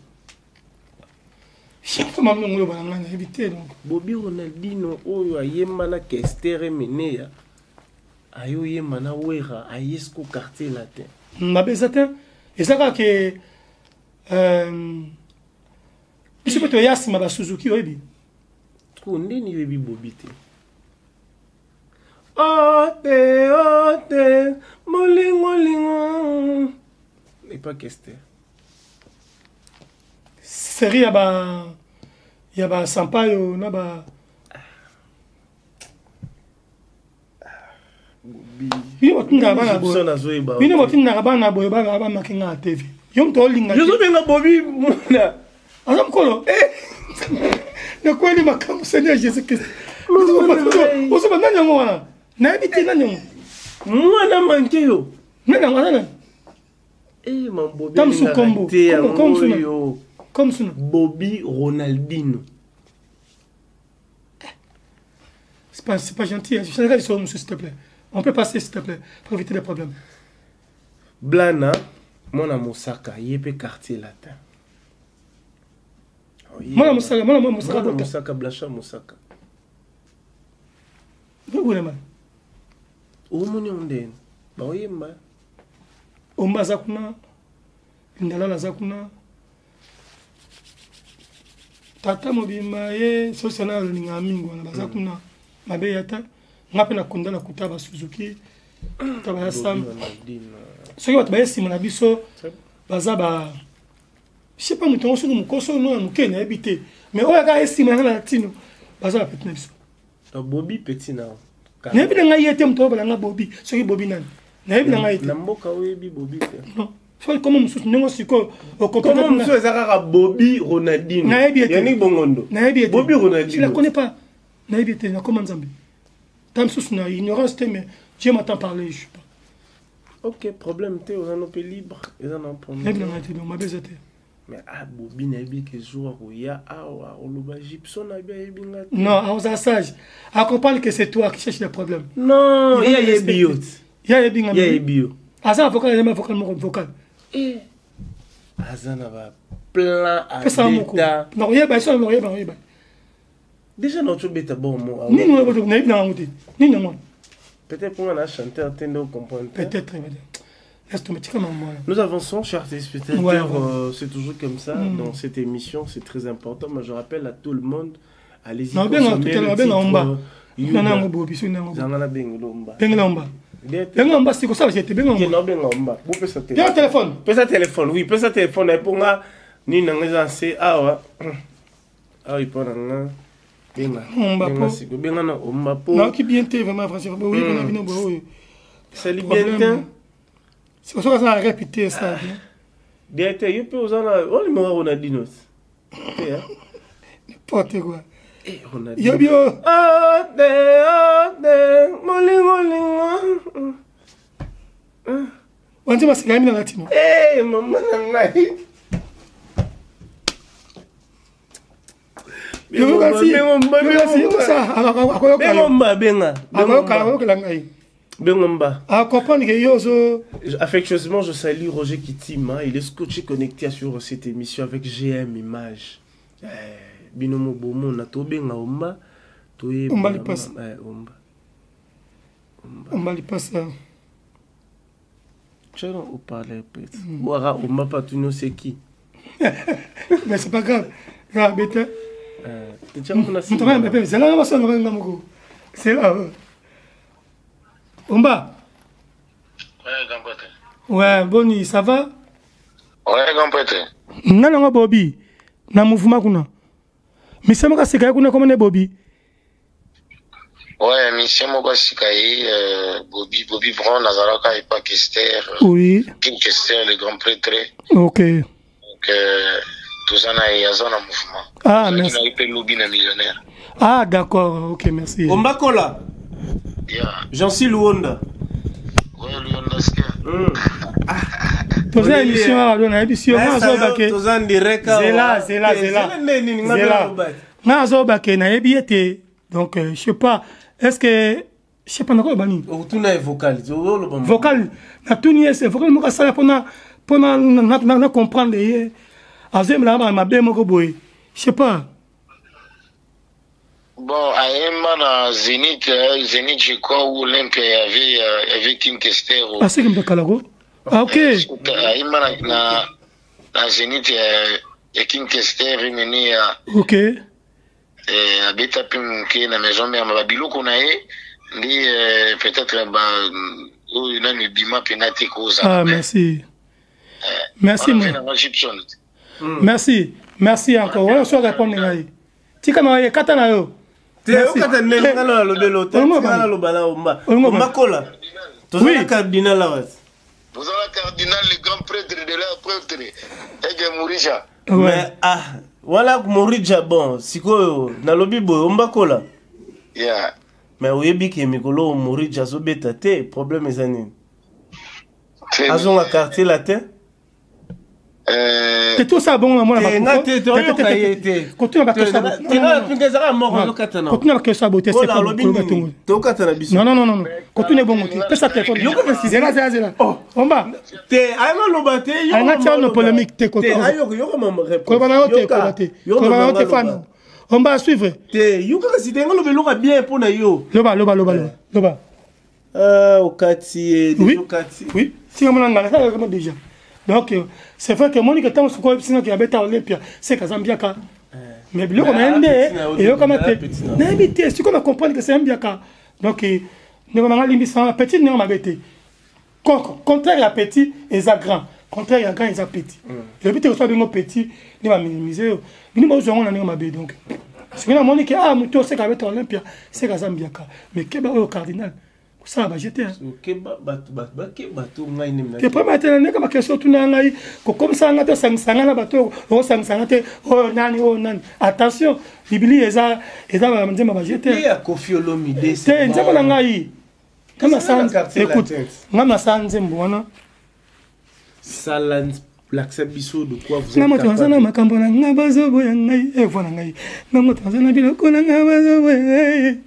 Mama, oloba na ngai, nayebi te donc. Bobi Ronaldinho oyo ayemba na Kester Emeneya, aye oyemba na Wera, aye siko Quartier Latin. Mabe eza te, eza kaka ke biso mpe toya nsima basuzuki, oyebi. Ko ndeni oyebi Bobi te? Ote ote molingolingo epa Kester. Série ya ba Sampayo na ba bino botindaka bana boye, bino botindaka bana boye, bana bamaki nga na TV. Yo moto olinga. Yozobenga Bobi mona. Aza mokolo, nakweli makambo. Seigneur Jésus Christ, ozoba nani yango wana? Nayebi te nani yango. Mwana manke yo. Nani yango, aza nani? Tamusu kombo oyo. Comme suna. Bobi Ronaldinho. C'est pas gentil. Je regarde sur monsieur, s'il te plaît. On peut passer, s'il te plaît, pour éviter les problèmes. Blana, mwana Mosaka, ye mpe Quartier Latin. Mwana Mosaka, mwana Mosaka. Mwana Mosaka, Blanchard Mosaka. Bobulema. Omoni yango ndeni baoyemba. Omba aza kuna, Ndalala aza kuna, tata mobimba ye sosana alingaka mingi wana, baza kuna. Mabe ya te, nga mpe nakunda nakuta basuzuki ta baya sam. Soki bato baye nsima na biso, baza ba, je sais pas, moto yango soki mokoso no ya moke, nayebi te, mais oyo aka ye nsima na nga na latino, baza bapeti na biso. Bobi petit na Nayebi na ngai ye te. Moto oyo balanga Bobi, soki Bobi nani, nayebi na ngai te. Na mboka oyebi Bobi te? Non, soki komo mosusu ndenge sikoyo. Komo mosusu eza kaka Bobi Ronaldinho. Nayebi ye te. Yannick Bongondo. Nayebi ye te. Bobi Ronaldinho. Je la connais pas, nayebi ye te. Nakoma Nzambe ta mosusu na ignorance te, mais Dieu m'entend parler, je sais pas. Ok, problème te, oza no mpe libre, eza na problème. Nayebi nanga te, donc mabe eza te. Mais ah, Bobi nayebi ke jour akoya awa oloba Gibson ayebi, ayebi nga te. Non, aoza sage, acomprendre que c'est toi qui cherche le problème. Non, ye ayebi yo te. Ye ayebi nga. Ye ayebi yo. Aza avocat, ayebi avocat moko vocal. Eh. Aza na ba plan. Pesa moko. Nakoyeba so, nakoyeba, nakoyeba. Déjà na otobeta bon mo. Nini oyo nayebi na yango te? Nini yango? Peut-être pour un chanteur te nde comprendre. Peut-être. Laisse tomber, tika maman. Nous avançons, chers téléspectateurs. Ouais, ouais. C'est toujours comme ça dans cette émission, c'est très important. Mais je rappelle à tout le monde, allez-y. Non, benga consommer tout à le l'heure, benga titre, omba. Yuda. Non, non, bobi, so nango. Zanga na benga lomba. Benga omba. Benga omba siko ça j'étais benga Ke omba. na benga omba. Bo pesa Bien téléphone. téléphone. Pesa téléphone, oui, pesa téléphone et pour nga ni nanga eza se awa. Awa ipo na nga. Benga. Omba Benga po. siko, benga na omba po. Non, qui bien te vraiment français. Oui, on a bino bo oyo. Sali bien te. C'est ça ça répéter ça. Directeur, yo pe oza na o numéro Ronaldinho. Te hein. N'importe quoi. Eh, Ronaldinho. Yo bio. Ah, te, ah, te, molingo, lingo. Wanzi masika mina latino. Eh, mama na ngai. Yo kasi. Yo kasi ça akoyoka. Benga, benga. Akoyoka, akoyoka ngai. Benga mba. A comprendre que yo zo Affectueusement, je salue Roger Kitima. Il est scotché connecté sur cette émission avec GM Image. Eh, binomo bomo na to benga omba. Toye Omba lipasa. Eh, omba. Omba lipasa. Tchana au parler peut-être. Ouara omba pas tu c'est qui. Mais c'est pas grave. Grave bête. Euh, tiens on a Mutu kaya mpepe, zela nga basala nga moko. C'est là. Omba. Ouais, grand prêtre. Ouais, boni, ça va? Ouais, grand prêtre. Nga nango Bobby na mouvement kuna. Mission moko sika kuna komone Bobby. Ouais, mission moko sika ye, Bobby, Bobby Brown azalaka epa Kester. Oui. King Kester, le grand prêtre. OK. Donc, toza na ye, aza na mouvement. Ah, Azalaki merci. na ye mpe lobi na millionnaire. Ah, d'accord. OK, merci. Omba Kola. Yeah. Jean-Cy Luonda. Ouais, Luonda Skia. Toza émission awa do na yebi yo nga azoba ke. Toza en direct. Zela, zela, zela. Zela. Nga azoba ke na yebi ete. Donc je sais pas, est-ce que je sais pas nako bani. Otuna vocal, oloba. Vocal na tuni ese vocal moko asala pona pona na na comprendre ye. Azemela ba mabe moko boye. Je sais pas. Bon, à Emma, na Zénith, Zénith, je crois, où Olympia, il y avait King Kester. Ah, c'est comme Kalako. Ah, ok. À Emma, na Zénith, il y a King Kester, il y a. Ok. Abeta pe moke na maison mère, mais biloko na ye, ndi, peut-être, bah, oyo nanu ebima pena te koza. Ah, merci. Merci, moi. Merci. Merci encore. Voilà, soit répondre ngai. Tika na ye, kata na yo. Te okata ndenge nga na lobelo te, tika na loba na omba. Omba Kola. Toza cardinal awa. Tozala cardinal, le grand prêtre de la prêtre. Ege Mourija. Mais ah, voilà Mourija bon, sikoyo nalobi boye omba Kola. Yeah. Mais oyebi ke mikolo Mourija azobeta te, problème eza nini? Azonga quartier latin. Te tout ça bon moi na te te oyoka ye te. Kotuna ba question. Te na pinga ezaka moko ozokata na. Kotuna ba question beauté c'est pas tokata na biso. Non non non non. Kotuna bongo te. Pesa téléphone. Yoka kasi zela zela zela. Oh, omba. Te ayanga loba te yo. Ayanga tia no polémique te Te ayoka yoka mama réponse. Koloba na yo te koloba te. Koloba na yo te fan. Omba suivre. Te yoka kasi te ngalo beloka bien pona yo. Loba loba loba loba. Loba. Ah, okati Oui. okati. Oui. Si on a ça déjà. Donc c'est vrai que Monique tant ce quoi qui habite à Olympia, c'est Kazambiaka. Mais biloko na nde et yo kama te. Na habité, c'est comme comprendre que c'est un biaka. Donc ne manga limbisa petit ne m'a bête. Contraire à petit et ça grand. Contraire à grand et ça petit. Le petit soit bien petit, ne va minimiser. Bino ba zo na ne m'a donc. C'est que Monique ah muto c'est qu'habite à Olympia, c'est Kazambiaka. Mais keba au cardinal. Ça va jeter. Te premier te ndeka ba question tuna ngai ko comme ça nga to sangisanga na bato o sangisanga te o nani o nani. Attention, Biblia eza eza ba nzemba ba jeter. Ya Koffi Olomide. Te nzemba na ngai. Écoute, nga nasala nzembo wana. Sala, lakisa biso de quoi vous êtes. Nga moto naza na makambo na nga, bazoboya ngai. Evo na ngai, nga moto naza na biloko na nga, bazoboya ngai.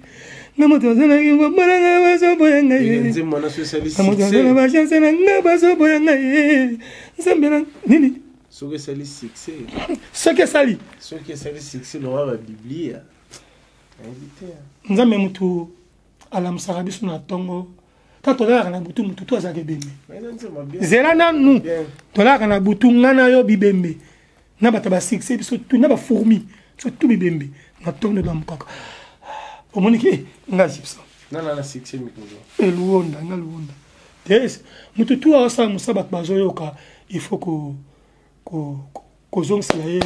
Nga moto aza na kimbombo na nga, bazoboya ngai. Nga moto aza na bachance na nga, bazoboya ngai. Nzambe na nini? Soki esali succès. Soki esali. Soki esali succès, loba ba Biblia. Nzambe motu alamusaka biso na ntongo. Ta tolalaka na butu, motu to azalaka ebembe. Zela nanu, tolalaka na butu, nga na yo bibembe na bato basuccès, biso tu na bafourmi, biso tu bibembe. Na ntongo tolamukaka, omoni ke nga Gibson eluonda, nga Luonda te. Motu tu asala mosala, bato bazoyoka, il faut kozongisela ye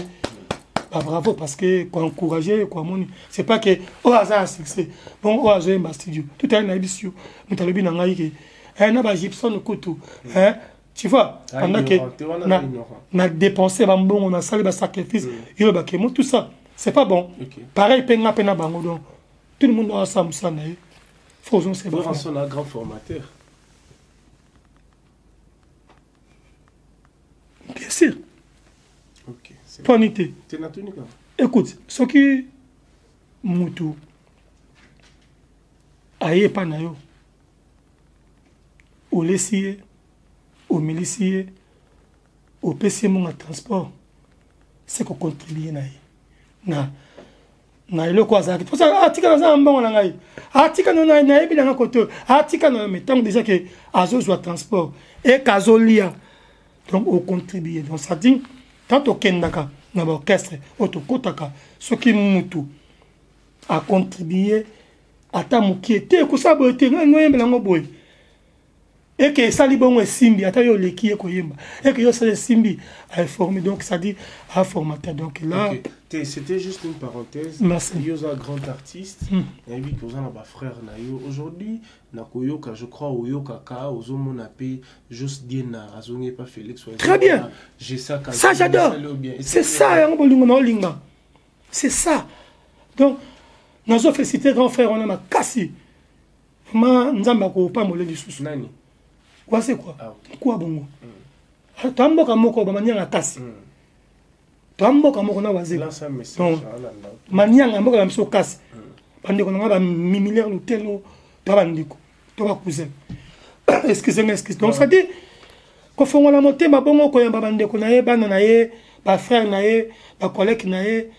babravo, parce que koencourager, koamoni, c'est pas que oyo aza na succès, bon, oyo azoyemba studio tout aye. Nayebi si yo moto alobi na ngai ke na baGibson kutu, tu vois, pendant que na dépenser bambongo, nasali basacrifice, yo olobake mo tout ça, c'est pas bon. Pareil mpe nga mpe na bango. Donc tout le monde asala mosala na ye, faut ozongisa. Ba grand formateur. Bien sûr. Mponi te? Écoute, soki mutu aye epa na yo, olesi ye, omelisi ye, opesi ye mbongo transport, c'est kocontribue na ye na eloko azalaki. Atika, naza na mbongo na ngai, atika, nayebi nanga kote oyo, atika na yo. Mais ntango déjà ke azozwa transport eke azolia, donc ocontribue. Donc ça dit, tant tokendaka na baorchestre oyo tokɔtaka, soki mutu acontribue ata mokie te, kosala boye te, ngai noyembela yango boye, eke esali bongo, esimbi. Ata yo oleki ye koyemba, eke yo osala, esimbi, aformé. Donc ça dit aformateur, donc là. Okay. C'était juste une parenthèse. Merci. Yo oza grand artiste, nayebi ke oza na bafrère na yo. Aujourd'hui nakoyoka, je crois oyokaka, ozomona mpe Jos Diena azongi epa Félix. Très bien, ça j'adore, c'est ça yango bolingo na olinga, c'est ça. Donc nazo féliciter grand frère wana makasi, vraiment Nzambe akopambola lisusu. Nani? Wase kwa kuwa bongo, toa mboka moko, bamanianga kasi, toa mboka moko na Waze. Donc manianga mboka na biso kasi, bandeko na nga bamimilere lutelo, toa bandeko, to bacousin, excuse nga, excuse. Donc ça dit kofongola motema bongo, koyamba bandeko na ye, bana na ye, bafrère na ye, bacollègue na ye,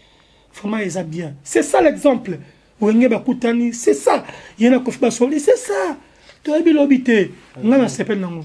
vraiment eza bien. C'est ça l'exemple. Wenge bakutani, c'est ça. Ye na Kofi basoli, c'est ça. Toyebi lobi te, nga na sepeli nango.